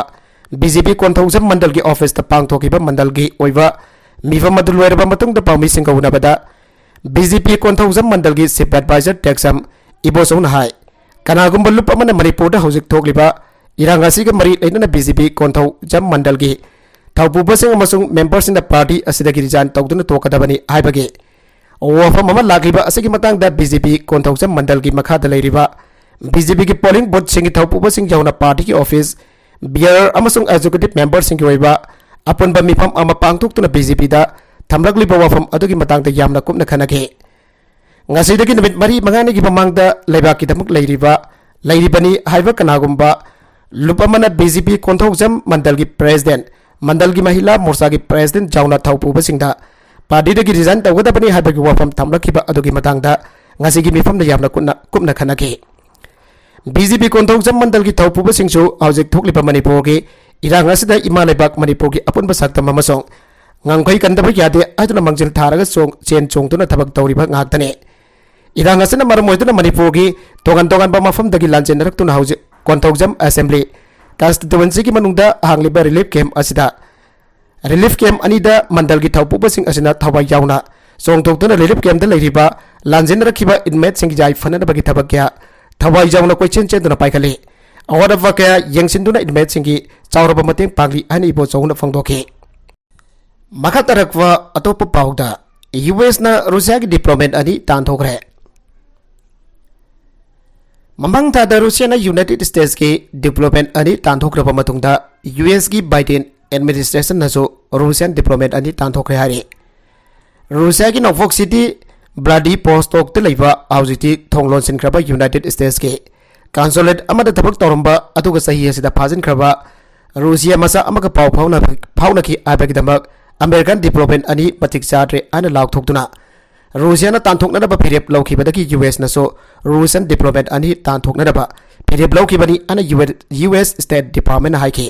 ꯕꯤ ꯖꯦ ꯄꯤ ꯀꯣꯟꯊꯧꯖꯝ ꯃꯟꯗꯜꯒꯤ ꯑꯣꯐꯤꯁꯇ ꯄꯥꯡꯊꯣꯛꯈꯤꯕ ꯃꯟꯗꯜꯒꯤ ꯑꯣꯏꯕ ꯃꯤꯐꯝ ꯑꯗꯨ ꯂꯣꯏꯔꯕ ꯃꯇꯨꯡꯗ ꯄꯥꯎꯃꯤꯁꯤꯡꯒ ꯎꯅꯕꯗ ꯕꯤ ꯖꯦ ꯄꯤ ꯀꯣꯟꯊꯧꯖꯝ ꯃꯟꯗꯜꯒꯤ ꯆꯤꯐ ꯑꯦꯗꯚꯥꯏꯖꯔ ꯇꯦꯛꯁꯝ ꯏꯕꯣꯆꯧꯅ ꯍꯥꯏ, ꯀꯅꯥꯒꯨꯝꯕ ꯂꯨꯞ ꯑꯃꯅ ꯃꯅꯤꯄꯨꯔꯗ ꯍꯧꯖꯤꯛ ꯊꯣꯛꯂꯤꯕ ꯏꯔꯥꯡ ꯑꯁꯤꯒ ꯃꯔꯤ ꯂꯩꯅꯅ ꯕꯤ ꯖꯦ ꯄꯤ ꯀꯣꯟꯊꯧꯖꯝ ꯃꯟꯗꯜꯒꯤ ꯊꯧꯄꯨꯕꯁꯤꯡ ꯑꯃꯁꯨꯡ ꯃꯦꯝꯕꯔꯁꯤꯡꯅ ꯄꯥꯔꯇꯤ ꯑꯁꯤꯗꯒꯤ ꯔꯤꯖꯥꯏꯟ ꯇꯧꯗꯨꯅ ꯇꯣꯛꯀꯗꯕꯅꯤ ꯍꯥꯏꯕꯒꯤ ꯋꯥꯐꯝ ꯑꯃ ꯂꯥꯛꯂꯤꯕ ꯑꯁꯤꯒꯤ ꯃꯇꯥꯡꯗ ꯕꯤ ꯖꯦ ꯄꯤ ꯀꯣꯟꯊꯧꯖꯝ ꯃꯟꯗꯜꯒꯤ ꯃꯈꯥꯗ ꯂꯩꯔꯤꯕ ꯕꯤ ꯖꯦ ꯄꯤꯒꯤ ꯄꯣꯂꯤꯡ ꯕꯨꯊꯁꯤꯡꯒꯤ ꯊꯧꯄꯨꯕꯁꯤꯡ ꯌꯥꯎꯅ ꯄꯥꯔꯇꯤꯒꯤ ꯑꯣꯐꯤꯁ ꯕꯤꯌꯔ ꯑꯃꯁꯨꯡ ꯑꯦꯛꯖꯤꯀ꯭ꯌꯨꯇꯤꯚ ꯃꯦꯝꯕꯔꯁꯤꯡꯒꯤ ꯑꯣꯏꯕ ꯑꯄꯨꯟꯕ ꯃꯤꯐꯝ ꯑꯃ ꯄꯥꯡꯊꯣꯛꯇꯨꯅ ꯕꯤ ꯖꯦ ꯄꯤꯗ ꯊꯝꯂꯛꯂꯤꯕ ꯋꯥꯐꯝ ꯑꯗꯨꯒꯤ ꯃꯇꯥꯡꯗ ꯌꯥꯝꯅ ꯀꯨꯞꯅ ꯈꯟꯅꯈꯤ꯫ ꯉꯁꯤꯗꯒꯤ ꯅꯨꯃꯤꯠ ꯃꯔꯤ ꯃꯉꯥꯅꯤꯒꯤ ꯃꯃꯥꯡꯗ ꯂꯩꯕꯥꯛꯀꯤꯗꯃꯛ ꯂꯩꯔꯤꯕ, ꯂꯩꯔꯤꯕꯅꯤ ꯍꯥꯏꯕ ꯀꯅꯥꯒꯨꯝꯕ ꯂꯨꯞ ꯑꯃꯅ ꯕꯤ ꯖꯦ ꯄꯤ ꯀꯣꯟꯊꯧꯖꯝ ꯃꯟꯗꯜꯒꯤ ꯄ꯭ꯔꯦꯁꯤꯗꯦꯟꯠ, ꯃꯟꯗꯜꯒꯤ ꯃꯍꯤꯂꯥ ꯃꯣꯔꯆꯥꯒꯤ ꯄ꯭ꯔꯦꯁꯤꯗꯦꯟꯠ ꯌꯥꯎꯅ ꯊꯧꯄꯨꯕꯁꯤꯡꯗ ꯄꯥꯔꯇꯤꯗꯒꯤ ꯔꯤꯖꯥꯏꯟ ꯇꯧꯒꯗꯕꯅꯤ ꯍꯥꯏꯕꯒꯤ ꯋꯥꯐꯝ ꯊꯝꯂꯛꯈꯤꯕ ꯑꯗꯨꯒꯤ ꯃꯇꯥꯡꯗ ꯉꯁꯤꯒꯤ ꯃꯤꯐꯝꯗ ꯌꯥꯝꯅ ꯀꯨꯞꯅ ꯀꯨꯞꯅ ꯈꯟꯅꯈꯤ꯫ ꯕꯤ ꯖꯦ ꯄꯤ ꯀꯣꯟꯊꯧꯖꯝ ꯃꯟꯗꯜꯒꯤ ꯊꯧꯄꯨꯕꯁꯤꯡꯁꯨ ꯍꯧꯖꯤꯛ ꯊꯣꯛꯂꯤꯕ ꯃꯅꯤꯄꯨꯔꯒꯤ ꯏꯔꯥꯡ ꯑꯁꯤꯗ ꯏꯃꯥ ꯂꯩꯕꯥꯛ ꯃꯅꯤꯄꯨꯔꯒꯤ ꯑꯄꯨꯟꯕ ꯁꯛꯇꯝ ꯑꯃꯁꯨꯡ ꯉꯝꯈꯩ ꯀꯟꯗꯕ ꯌꯥꯗꯦ ꯍꯥꯏꯗꯨꯅ ꯃꯥꯡꯖꯤꯜ ꯊꯥꯔꯒ ꯆꯣꯡ-, ꯆꯦꯟ ꯆꯣꯡꯗꯨꯅ ꯊꯕꯛ ꯇꯧꯔꯤꯕ ꯉꯥꯛꯇꯅꯤ꯫ ꯏꯔꯥꯡ ꯑꯁꯤꯅ ꯃꯔꯝ ꯑꯣꯏꯗꯨꯅ ꯃꯅꯤꯄꯨꯔꯒꯤ ꯇꯣꯉꯥꯟ ꯇꯣꯉꯥꯟꯕ ꯃꯐꯝꯗꯒꯤ ꯂꯥꯟꯖꯦꯟꯅꯔꯛꯇꯨꯅ ꯍꯧꯖꯤꯛ ꯀꯣꯟꯊꯧꯖꯝ ꯑꯦꯁꯦꯝꯕ꯭ꯂꯤ ꯀꯟꯁꯇꯤꯇ꯭ꯋꯦꯟꯁꯤꯒꯤ ꯃꯅꯨꯡꯗ ꯍꯥꯡꯂꯤꯕ ꯔꯤꯂꯤꯐ ꯀꯦꯝꯞ ꯑꯁꯤꯗ ꯔꯤꯂꯤꯐ ꯀꯦꯝꯞ ꯑꯅꯤꯗ ꯃꯟꯗꯜꯒꯤ ꯊꯧꯄꯨꯕꯁꯤꯡ ꯑꯁꯤꯅ ꯊꯋꯥꯏ ꯌꯥꯎꯅ ꯆꯣꯡꯊꯣꯛꯇꯨꯅ ꯔꯤꯂꯤꯐ ꯀꯦꯝꯞꯇ ꯂꯩꯔꯤꯕ ꯂꯥꯟꯖꯦꯟꯅꯔꯛꯈꯤꯕ ꯏꯟꯃꯦꯠꯁꯤꯡꯒꯤ ꯌꯥꯏꯐꯅꯅꯕꯒꯤ ꯊꯕꯛ ꯀꯌꯥ ꯊꯋꯥꯏ ꯌꯥꯎꯅ ꯀꯣꯏꯆꯦꯟ ꯆꯦꯟꯗꯨꯅ ꯄꯥꯏꯈꯠꯂꯤ꯫ ꯑꯋꯥꯠ ꯑꯄꯥ ꯀꯌꯥ ꯌꯦꯡꯁꯤꯟꯗꯨꯅ ꯏꯟꯃꯦꯠꯁꯤꯡꯒꯤ ꯆꯥꯎꯔꯕ ꯃꯇꯦꯡ ꯄꯥꯡꯂꯤ ꯍꯥꯏꯅ ꯏꯕꯣꯆꯧꯅ ꯐꯣꯡꯗꯣꯛꯈꯤ꯫ ꯃꯈꯥ ꯇꯥꯔꯛꯄ ꯑꯇꯣꯞꯄ ꯄꯥꯎꯗ, ꯌꯨ ꯑꯦꯁꯅ ꯔꯨꯁꯤꯌꯥꯒꯤ ꯗꯤꯄ꯭ꯂꯣꯃꯦꯠ ꯑꯅꯤ ꯇꯥꯟꯊꯣꯛꯈ꯭ꯔꯦ꯫ ꯃꯃꯥꯡ ꯊꯥꯗ ꯔꯨꯁꯤꯌꯥꯅ ꯌꯨꯅꯥꯏꯇꯦꯗ ꯁ꯭ꯇꯦꯠꯁꯀꯤ ꯗꯤꯄ꯭ꯂꯣꯃꯦꯠ ꯑꯅꯤ ꯇꯥꯟꯊꯣꯛꯈ꯭ꯔꯕ ꯃꯇꯨꯡꯗ, ꯌꯨ ꯑꯦꯁꯀꯤ ꯕꯥꯏꯗꯦꯟ ꯑꯦꯗꯃꯤꯅꯤꯁꯇ꯭ꯔꯦꯁꯟꯅꯁꯨ ꯔꯨꯁꯤꯌꯥꯟ ꯗꯤꯄ꯭ꯂꯣꯃꯦꯠ ꯑꯅꯤ ꯇꯥꯟꯊꯣꯛꯈ꯭ꯔꯦ ꯍꯥꯏꯔꯤ꯫ ꯔꯨꯁꯤꯌꯥꯒꯤ ꯅꯣꯡꯄꯣꯛ ꯁꯤꯇꯤ ꯕ꯭ꯂꯥꯗꯤꯄꯣꯁꯇꯣꯛꯇ ꯂꯩꯕ ꯍꯧꯖꯤꯛꯇꯤ ꯊꯣꯡ ꯂꯣꯟꯁꯤꯟꯈ꯭ꯔꯕ ꯌꯨꯅꯥꯏꯇꯦꯗ ꯁ꯭ꯇꯦꯠꯁꯀꯤ ꯀꯟꯁꯨꯂꯦꯠ ꯑꯃꯗ ꯊꯕꯛ ꯇꯧꯔꯝꯕ ꯑꯗꯨꯒ ꯆꯍꯤ ꯑꯁꯤꯗ ꯐꯥꯖꯤꯟꯈ꯭ꯔꯕ ꯔꯨꯁꯤꯌꯥ ꯃꯆꯥ ꯑꯃꯒ ꯄꯥꯎ ꯐꯥꯎꯅ-, ꯐꯥꯎꯅꯈꯤ ꯍꯥꯏꯕꯒꯤꯗꯃꯛ ꯑꯃꯦꯔꯤꯀꯥꯟ ꯗꯤꯄ꯭ꯂꯣꯃꯦꯠ ꯑꯅꯤ ꯃꯇꯤꯛ ꯆꯥꯗ꯭ꯔꯦ ꯍꯥꯏꯅ ꯂꯥꯎꯊꯣꯛꯇꯨꯅ ꯔꯨꯁꯤꯌꯥꯅ ꯇꯥꯟꯊꯣꯛꯅꯅꯕ ꯐꯤꯔꯦꯞ ꯂꯧꯈꯤꯕꯗꯒꯤ ꯌꯨ ꯑꯦꯁꯅꯁꯨ ꯔꯨꯁꯤꯌꯟ ꯗꯤꯄ꯭ꯂꯣꯃꯦꯠ ꯑꯅꯤ ꯇꯥꯟꯊꯣꯛꯅꯅꯕ ꯐꯤꯔꯦꯞ ꯂꯧꯈꯤꯕꯅꯤ ꯍꯥꯏꯅ ꯌꯨ ꯑꯦꯁ ꯁ꯭ꯇꯦꯠ ꯗꯤꯄꯥꯔꯠꯃꯦꯟꯅ ꯍꯥꯏꯈꯤ꯫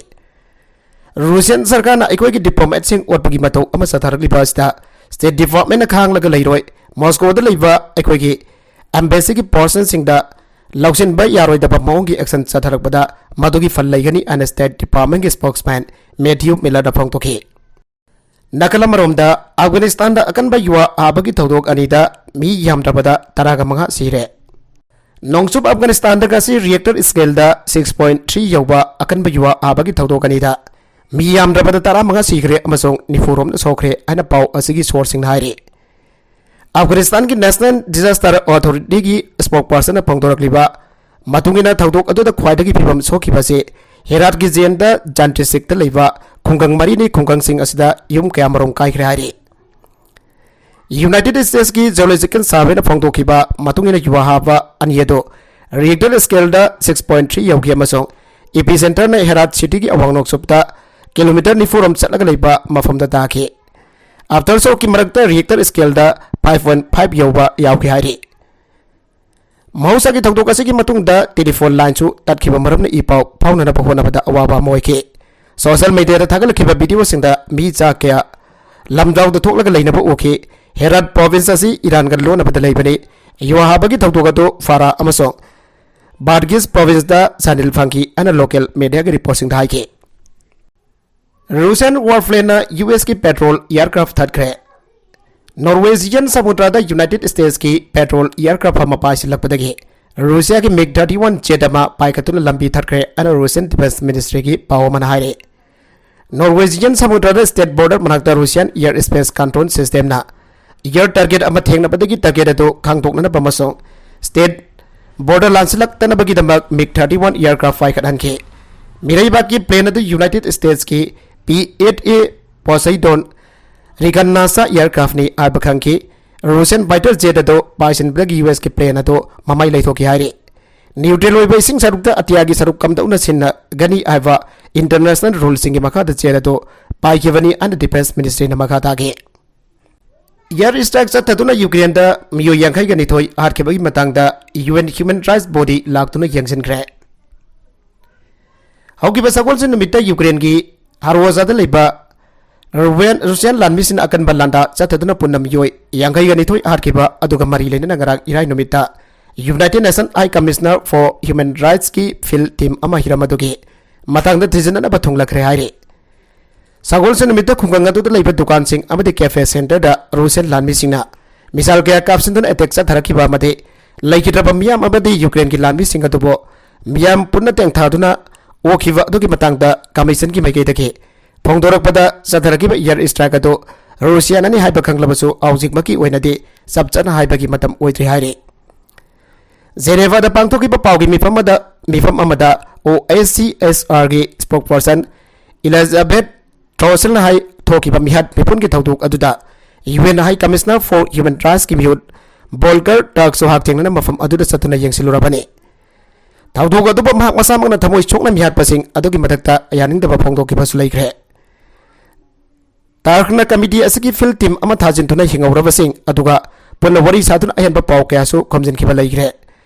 ꯔꯨꯁꯤꯌꯟ ꯁꯔꯀꯥꯔꯅ ꯑꯩꯈꯣꯏꯒꯤ ꯗꯤꯄ꯭ꯂꯣꯃꯦꯠꯁꯤꯡ ꯑꯣꯠꯄꯒꯤ ꯃꯇꯧ ꯑꯃ ꯆꯠꯊꯔꯛꯂꯤꯕ ꯑꯁꯤꯗ ꯁ꯭ꯇꯦꯠ ꯗꯤꯄꯥꯔꯠꯃꯦꯟꯅ ꯈꯥꯡꯂꯒ ꯂꯩꯔꯣꯏ꯫ ꯃꯣꯁꯀꯣꯗ ꯂꯩꯕ ꯑꯩꯈꯣꯏꯒꯤ ꯑꯦꯝꯕꯦꯁꯤꯒꯤ ꯄꯔꯁꯟꯁꯤꯡꯗ ꯂꯧꯁꯤꯟꯕ ꯌꯥꯔꯣꯏꯗꯕ ꯃꯑꯣꯡꯒꯤ ꯑꯦꯛꯁꯟ ꯆꯠꯊꯔꯛꯄꯗ ꯃꯗꯨꯒꯤ ꯐꯜ ꯂꯩꯒꯅꯤ ꯍꯥꯏꯅ ꯁ꯭ꯇꯦꯠ ꯗꯤꯄꯥꯔꯠꯃꯦꯟꯒꯤ ꯁ꯭ꯄꯣꯛꯁꯃꯦꯟ ꯃꯦꯊ꯭ꯌꯨ ꯃꯤꯂꯔꯅ ꯐꯣꯡꯗꯣꯛꯈꯤ꯫ ꯅꯥꯀꯜ ꯑꯃꯔꯣꯝꯗ, ꯑꯐꯒꯥꯅꯤꯁꯇꯥꯟꯗ ꯑꯀꯟꯕ ꯌꯨꯍꯥ ꯍꯥꯕꯒꯤ ꯊꯧꯗꯣꯛ ꯑꯅꯤꯗ ꯃꯤ ꯌꯥꯝꯗ꯭ꯔꯕꯗ ꯇꯔꯥꯒ ꯃꯉꯥ ꯁꯤꯔꯦ꯫ ꯅꯣꯡꯆꯨꯞ ꯑꯐꯒꯥꯅꯤꯁꯇꯥꯟꯗ ꯉꯁꯤ ꯔꯤꯑꯦꯛꯇꯔ ꯁ꯭ꯀꯦꯜꯗ ꯁꯤꯛꯁ ꯄꯣꯏꯟ ꯊ꯭ꯔꯤ ꯌꯧꯕ ꯑꯀꯟꯕ ꯌꯨꯍꯥ ꯍꯥꯕꯒꯤ ꯊꯧꯗꯣꯛ ꯑꯅꯤꯗ ꯃꯤ ꯌꯥꯝꯗ꯭ꯔꯕꯗ ꯇꯔꯥꯃꯉꯥ ꯁꯤꯈ꯭ꯔꯦ ꯑꯃꯁꯨꯡ ꯅꯤꯐꯨ ꯔꯣꯝꯅ ꯁꯣꯛꯈ꯭ꯔꯦ ꯍꯥꯏꯅ ꯄꯥꯎ ꯑꯁꯤꯒꯤ ꯁꯣꯔꯁꯁꯤꯡꯅ ꯍꯥꯏꯔꯤ꯫ ꯑꯐꯒꯥꯅꯤꯁꯇꯥꯟꯒꯤ ꯅꯦꯁꯅꯦꯜ ꯗꯤꯖꯥꯁꯇꯔ ꯑꯣꯊꯣꯔꯤꯇꯤꯒꯤ ꯁ꯭ꯄꯣꯛꯄꯔꯁꯟꯅ ꯐꯣꯡꯗꯣꯔꯛꯂꯤꯕ ꯃꯇꯨꯡ ꯏꯟꯅ, ꯊꯧꯗꯣꯛ ꯑꯗꯨꯗ ꯈ꯭ꯋꯥꯏꯗꯒꯤ ꯐꯤꯕꯝ ꯁꯣꯛꯈꯤꯕ ꯑꯁꯤ ꯍꯦꯔꯥꯠꯀꯤ ꯖꯦꯟꯗ ꯖꯥꯟꯇꯤꯁꯤꯛꯇ ꯂꯩꯕ ꯈꯨꯡꯒꯪ ꯃꯔꯤꯅꯤ꯫ ꯈꯨꯡꯒꯪꯁꯤꯡ ꯑꯁꯤꯗ ꯌꯨꯝ ꯀꯌꯥꯃꯔꯨꯝ ꯀꯥꯏꯈ꯭ꯔꯦ ꯍꯥꯏꯔꯤ꯫ ꯌꯨꯅꯥꯏꯇꯦꯗ ꯁ꯭ꯇꯦꯠꯁꯀꯤ ꯖꯤꯑꯣꯂꯣꯖꯤꯀꯦꯜ ꯁꯔꯚꯦꯅ ꯐꯣꯡꯗꯣꯛꯈꯤꯕ ꯃꯇꯨꯡ ꯏꯟꯅ, ꯌꯨꯍꯥ ꯍꯥꯕ ꯑꯅꯤ ꯑꯗꯨ ꯔꯤꯑꯦꯛꯇꯔ ꯁ꯭ꯀꯦꯜꯗ ꯁꯤꯛꯁ ꯄꯣꯏꯟ ꯊ꯭ꯔꯤ ꯌꯧꯈꯤ ꯑꯃꯁꯨꯡ ꯏꯄꯤꯁꯦꯟꯇꯔꯅ ꯍꯦꯔꯥꯠ ꯁꯤꯇꯤꯒꯤ ꯑꯋꯥꯡ ꯅꯣꯡꯆꯨꯞꯇ ꯀꯤꯂꯣꯃꯤꯇꯔ ꯅꯤꯐꯨ ꯔꯣꯝ ꯆꯠꯂꯒ ꯂꯩꯕ ꯃꯐꯝꯗ ꯇꯥꯈꯤ꯫ ꯑꯥꯐꯇꯔ ꯁꯣꯛꯀꯤ ꯃꯔꯛꯇ ꯔꯤꯑꯦꯛꯇꯔ ꯁ꯭ꯀꯦꯜꯗ ꯐꯥꯏꯚ ꯄꯣꯏꯟ ꯐꯥꯏꯚ ꯌꯧꯕ ꯌꯥꯎꯈꯤ ꯍꯥꯏꯔꯤ꯫ ꯃꯍꯧꯁꯥꯒꯤ ꯊꯧꯗꯣꯛ ꯑꯁꯤꯒꯤ ꯃꯇꯨꯡꯗ ꯇꯦꯂꯤꯐꯣꯟ ꯂꯥꯏꯟꯁꯨ ꯇꯠꯈꯤꯕ ꯃꯔꯝꯅ ꯏ ꯄꯥꯎ ꯐꯥꯎꯅꯅꯕ ꯍꯣꯠꯅꯕꯗ ꯑꯋꯥꯕ ꯑꯃ ꯑꯣꯏꯈꯤ꯫ ꯁꯣꯁꯤꯌꯦꯜ ꯃꯤꯗꯤꯌꯥꯗ ꯊꯥꯒꯠꯂꯛꯈꯤꯕ ꯚꯤꯗꯤꯑꯣꯁꯤꯡꯗ ꯃꯤ ꯆꯥ ꯀꯌꯥ ꯂꯝꯖꯥꯎꯗ ꯊꯣꯛꯂꯒ ꯂꯩꯅꯕ ꯎꯈꯤ꯫ ꯍꯦꯔꯥꯠ ꯄ꯭ꯔꯣꯚꯤꯟꯁ ꯑꯁꯤ ꯏꯔꯥꯟꯒ ꯂꯣꯟꯅꯕꯗ ꯂꯩꯕꯅꯤ꯫ ꯌꯨ ꯍꯥꯕꯒꯤ ꯊꯧꯗꯣꯛ ꯑꯗꯨ ꯐꯥꯔꯥ ꯑꯃꯁꯨꯡ ꯕꯥꯗꯒꯤꯁ ꯄ꯭ꯔꯣꯚꯤꯟꯁꯇ ꯁꯥꯅꯤꯜ ꯐꯪꯈꯤ ꯍꯥꯏꯅ ꯂꯣꯀꯦꯜ ꯃꯤꯗꯤꯌꯥꯒꯤ ꯔꯤꯄꯣꯔꯠꯁꯤꯡꯗ ꯍꯥꯏꯈꯤ꯫ ꯔꯨꯁꯤꯌꯥꯟ ꯋꯥꯔ ꯄ꯭ꯂꯦꯟꯅ ꯌꯨ ꯑꯦꯁꯀꯤ ꯄꯦꯇ꯭ꯔꯣꯜ ꯏꯌꯥꯔꯀ꯭ꯔꯥꯐ ꯊꯠꯈ꯭ꯔꯦ꯫ ꯅꯣꯔꯋꯦꯖꯤꯌꯟ ꯁꯃꯨꯗ꯭ꯔꯗ ꯌꯨꯅꯥꯏꯇꯦꯗ ꯁ꯭ꯇꯦꯠꯁꯀꯤ ꯄꯦꯇ꯭ꯔꯣꯜ ꯏꯌꯥꯔꯀ꯭ꯔꯥꯐ ꯑꯃ ꯄꯥꯏꯁꯤꯜꯂꯛꯄꯗꯒꯤ ꯔꯨꯁꯤꯌꯥꯒꯤ ꯃꯤꯒ ꯊꯥꯔꯇꯤ ꯋꯥꯟ ꯖꯦꯠ ꯑꯃ ꯄꯥꯏꯈꯠꯇꯨꯅ ꯂꯝꯕꯤ ꯊꯠꯈ꯭ꯔꯦ ꯍꯥꯏꯅ ꯔꯨꯁꯤꯌꯟ ꯗꯤꯐꯦꯟꯁ ꯃꯤꯅꯤꯁꯇ꯭ꯔꯤꯒꯤ ꯄꯥꯎ ꯑꯃꯅ ꯍꯥꯏꯔꯤ꯫ ꯅꯣꯔꯋꯦꯖꯤꯌꯟ ꯁꯃꯨꯗ꯭ꯔꯗ ꯁ꯭ꯇꯦꯠ ꯕꯣꯔꯗꯔ ꯃꯅꯥꯛꯇ ꯔꯨꯁꯤꯌꯟ ꯏꯌꯥꯔ ꯁ꯭ꯄꯦꯁ ꯀꯟꯇ꯭ꯔꯣꯜ ꯁꯤꯁꯇꯦꯝꯅ ꯏꯌꯥꯔ ꯇꯥꯔꯒꯦꯠ ꯑꯃ ꯊꯦꯡꯅꯕꯗꯒꯤ ꯇꯥꯔꯒꯦꯠ ꯑꯗꯨ ꯈꯪꯗꯣꯛꯅꯅꯕ ꯑꯃꯁꯨꯡ ꯁ꯭ꯇꯦꯠ ꯕꯣꯔꯗꯔ ꯂꯥꯟꯁꯤꯜꯂꯛꯇꯅꯕꯒꯤꯗꯃꯛ ꯃꯤꯒ ꯊꯥꯔꯇꯤ ꯋꯥꯟ ꯏꯌꯥꯔꯀ꯭ꯔꯥꯐ ꯄꯥꯏꯈꯠꯍꯟꯈꯤ꯫ ꯃꯤꯔꯩꯕꯥꯛꯀꯤ ꯄ꯭ꯂꯦꯟ ꯑꯗꯨ ꯌꯨꯅꯥꯏꯇꯦꯗ ꯁ꯭ꯇꯦꯠꯁꯀꯤ ꯄꯤ ꯑꯦꯠ ꯑꯦ ꯄꯣꯁꯩꯗꯣꯟ ꯔꯤꯒꯟꯅꯥꯁꯥ ꯏꯌꯥꯔꯀ꯭ꯔꯥꯐꯅꯤ ꯍꯥꯏꯕ ꯈꯪꯈꯤ꯫ ꯔꯨꯁꯤꯌꯟ ꯐꯥꯏꯇꯔ ꯖꯦꯠ ꯑꯗꯨ ꯄꯥꯏꯁꯤꯟꯕꯗꯒꯤ ꯌꯨ ꯑꯦꯁꯀꯤ ꯄ꯭ꯂꯦꯟ ꯑꯗꯨ ꯃꯃꯥꯏ ꯂꯩꯊꯣꯛꯈꯤ ꯍꯥꯏꯔꯤ꯫ ꯅ꯭ꯌꯨꯇ꯭ꯔꯦꯜ ꯑꯣꯏꯕ ꯏꯁꯤꯡ ꯁꯔꯨꯛꯇ ꯑꯇꯤꯌꯥꯒꯤ ꯁꯔꯨꯛ ꯀꯝꯗꯧꯅ ꯁꯤꯟꯅꯒꯅꯤ ꯍꯥꯏꯕ ꯏꯟꯇꯔꯅꯦꯁꯅꯦꯜ ꯔꯨꯜꯁꯤꯡꯒꯤ ꯃꯈꯥꯗ ꯖꯦꯠ ꯑꯗꯨ ꯄꯥꯏꯈꯤꯕꯅꯤ ꯍꯥꯏꯅ ꯗꯤꯐꯦꯟꯁ ꯃꯤꯅꯤꯁꯇ꯭ꯔꯤꯅ ꯃꯈꯥ ꯇꯥꯈꯤ꯫ ꯏꯌꯥꯔ ꯁ꯭ꯇ꯭ꯔꯥꯏꯛ ꯆꯠꯊꯗꯨꯅ ꯌꯨꯀ꯭ꯔꯦꯟꯗ ꯃꯤꯑꯣꯏ ꯌꯥꯡꯈꯩꯒ ꯅꯤꯊꯣꯏ ꯍꯥꯠꯈꯤꯕꯒꯤ ꯃꯇꯥꯡꯗ U N human rights body ꯂꯥꯛꯇꯨꯅ ꯌꯦꯡꯁꯤꯟꯈ꯭ꯔꯦ꯫ ꯍꯧꯈꯤꯕ ꯁꯒꯣꯜꯁꯦꯟ ꯅꯨꯃꯤꯠꯇ ꯌꯨꯀ꯭ꯔꯦꯟꯒꯤ ꯍꯥꯔꯣꯖꯥꯗ ꯂꯩꯕ ꯔꯨꯕꯦꯟ-, ꯔꯨꯁꯤꯌꯥꯟ ꯂꯥꯟꯃꯤꯁꯤꯡꯅ ꯑꯀꯟꯕ ꯂꯥꯟꯗꯥ ꯆꯠꯊꯗꯨꯅ ꯄꯨꯟꯅ ꯃꯤꯑꯣꯏ ꯌꯥꯡꯈꯩꯒ ꯅꯤꯊꯣꯏ ꯍꯥꯠꯈꯤꯕ ꯑꯗꯨꯒ ꯃꯔꯤ ꯂꯩꯅꯅ ꯉꯔꯥꯡ ꯏꯔꯥꯏ ꯅꯨꯃꯤꯠꯇ United Nation High Commissioner for Human Rights ꯀꯤ ꯐꯤꯜꯗ ꯇꯤꯝ ꯑꯃ ꯍꯤꯔꯝ ꯑꯗꯨꯒꯤ ꯃꯇꯥꯡꯗ ꯊꯤꯖꯤꯟꯅꯅꯕ ꯊꯨꯡꯂꯈ꯭ꯔꯦ ꯍꯥꯏꯔꯤ꯫ ꯁꯒꯣꯜꯁꯦꯟ ꯅꯨꯃꯤꯠꯇ ꯈꯨꯡꯒꯪ ꯑꯗꯨꯗ ꯂꯩꯕ ꯗꯨꯀꯥꯟꯁꯤꯡ ꯑꯃꯗꯤ ꯀꯦꯐꯦ ꯁꯦꯟꯇꯔꯗ ꯔꯨꯁꯤꯌꯟ ꯂꯥꯟꯃꯤꯁꯤꯡꯅ ꯃꯤꯁꯥꯏꯜ ꯀꯌꯥ ꯀꯥꯞꯁꯤꯟꯗꯨꯅ ꯑꯦꯇꯦꯛ ꯆꯠꯊꯔꯛꯈꯤꯕ ꯑꯃꯗꯤ ꯂꯩꯈꯤꯗ꯭ꯔꯕ ꯃꯤꯌꯥꯝ ꯑꯃꯗꯤ ꯌꯨꯀ꯭ꯔꯦꯟꯒꯤ ꯂꯥꯟꯃꯤꯁꯤꯡ ꯑꯗꯨꯕꯨ ꯃꯤꯌꯥꯝ ꯄꯨꯟꯅ ꯇꯦꯡꯊꯥꯗꯨꯅ ꯑꯣꯛꯈꯤꯕ ꯑꯗꯨꯒꯤ ꯃꯇꯥꯡꯗ ꯀꯃꯤꯁꯟꯒꯤ ꯃꯥꯏꯀꯩꯗꯒꯤ ꯐꯣꯡꯗꯣꯔꯛꯄꯗ, ꯆꯠꯊꯔꯛꯈꯤꯕ ꯏꯌꯥꯔ ꯁ꯭ꯇ꯭ꯔꯥꯏꯛ ꯑꯗꯨ ꯔꯨꯁꯤꯌꯥꯅꯅꯤ ꯍꯥꯏꯕ ꯈꯪꯂꯕꯁꯨ ꯍꯧꯖꯤꯛꯃꯛꯀꯤ ꯑꯣꯏꯅꯗꯤ ꯆꯞ ꯆꯥꯅ ꯍꯥꯏꯕꯒꯤ ꯃꯇꯝ ꯑꯣꯏꯗ꯭ꯔꯤ ꯍꯥꯏꯔꯤ꯫ ꯖꯦꯅꯦꯚꯥꯗ ꯄꯥꯡꯊꯣꯛꯈꯤꯕ ꯄꯥꯎꯒꯤ ꯃꯤꯐꯝ ꯑꯃꯗ, ꯃꯤꯐꯝ ꯑꯃꯗ ꯑꯣ ꯑꯦꯁ ꯁꯤ ꯑꯦꯁ ꯑꯥꯔꯒꯤ ꯁ꯭ꯄꯣꯛꯄꯔꯁꯟ ꯏꯂꯤꯖꯥꯕꯦꯊ ꯇ꯭ꯔꯣꯁꯦꯜꯅ ꯍꯥꯏ, ꯊꯣꯛꯈꯤꯕ ꯃꯤꯍꯥꯠ ꯃꯤꯄꯨꯟꯒꯤ ꯊꯧꯗꯣꯛ ꯑꯗꯨꯗ U N high commissioner for human ꯔꯥꯏꯠꯁꯀꯤ ꯃꯤꯍꯨꯠ ꯚꯣꯜꯀꯔ ꯇꯔꯛꯁꯨ ꯍꯛꯊꯦꯡꯅꯅ ꯃꯐꯝ ꯑꯗꯨꯗ ꯆꯠꯇꯨꯅ ꯌꯦꯡꯁꯤꯜꯂꯨꯔꯕꯅꯤ꯫ ꯊꯧꯗꯣꯛ ꯑꯗꯨꯕꯨ ꯃꯍꯥꯛ ꯃꯁꯥꯃꯛꯅ ꯊꯃꯣꯏ ꯁꯣꯛꯅ ꯃꯤꯍꯥꯠꯄꯁꯤꯡ ꯑꯗꯨꯒꯤ ꯃꯊꯛꯇ ꯌꯥꯅꯤꯡꯗꯕ ꯐꯣꯡꯗꯣꯛꯈꯤꯕꯁꯨ ꯂꯩꯈ꯭ꯔꯦ꯫ ꯑꯥꯔꯛꯅ ꯀꯃꯤꯇꯤ ꯑꯁꯤꯒꯤ ꯐꯤꯜꯗ ꯇꯤꯝ ꯑꯃ ꯊꯥꯖꯤꯟꯗꯨꯅ ꯍꯤꯡꯍꯧꯔꯕꯁꯤꯡ ꯑꯗꯨꯒ ꯄꯨꯟꯅ ꯋꯥꯔꯤ ꯁꯥꯗꯨꯅ ꯑꯍꯦꯟꯕ ꯄꯥꯎ ꯀꯌꯥꯁꯨ ꯈꯣꯝꯖꯤꯟꯈꯤꯕ ꯂꯩꯈ꯭ꯔꯦ꯫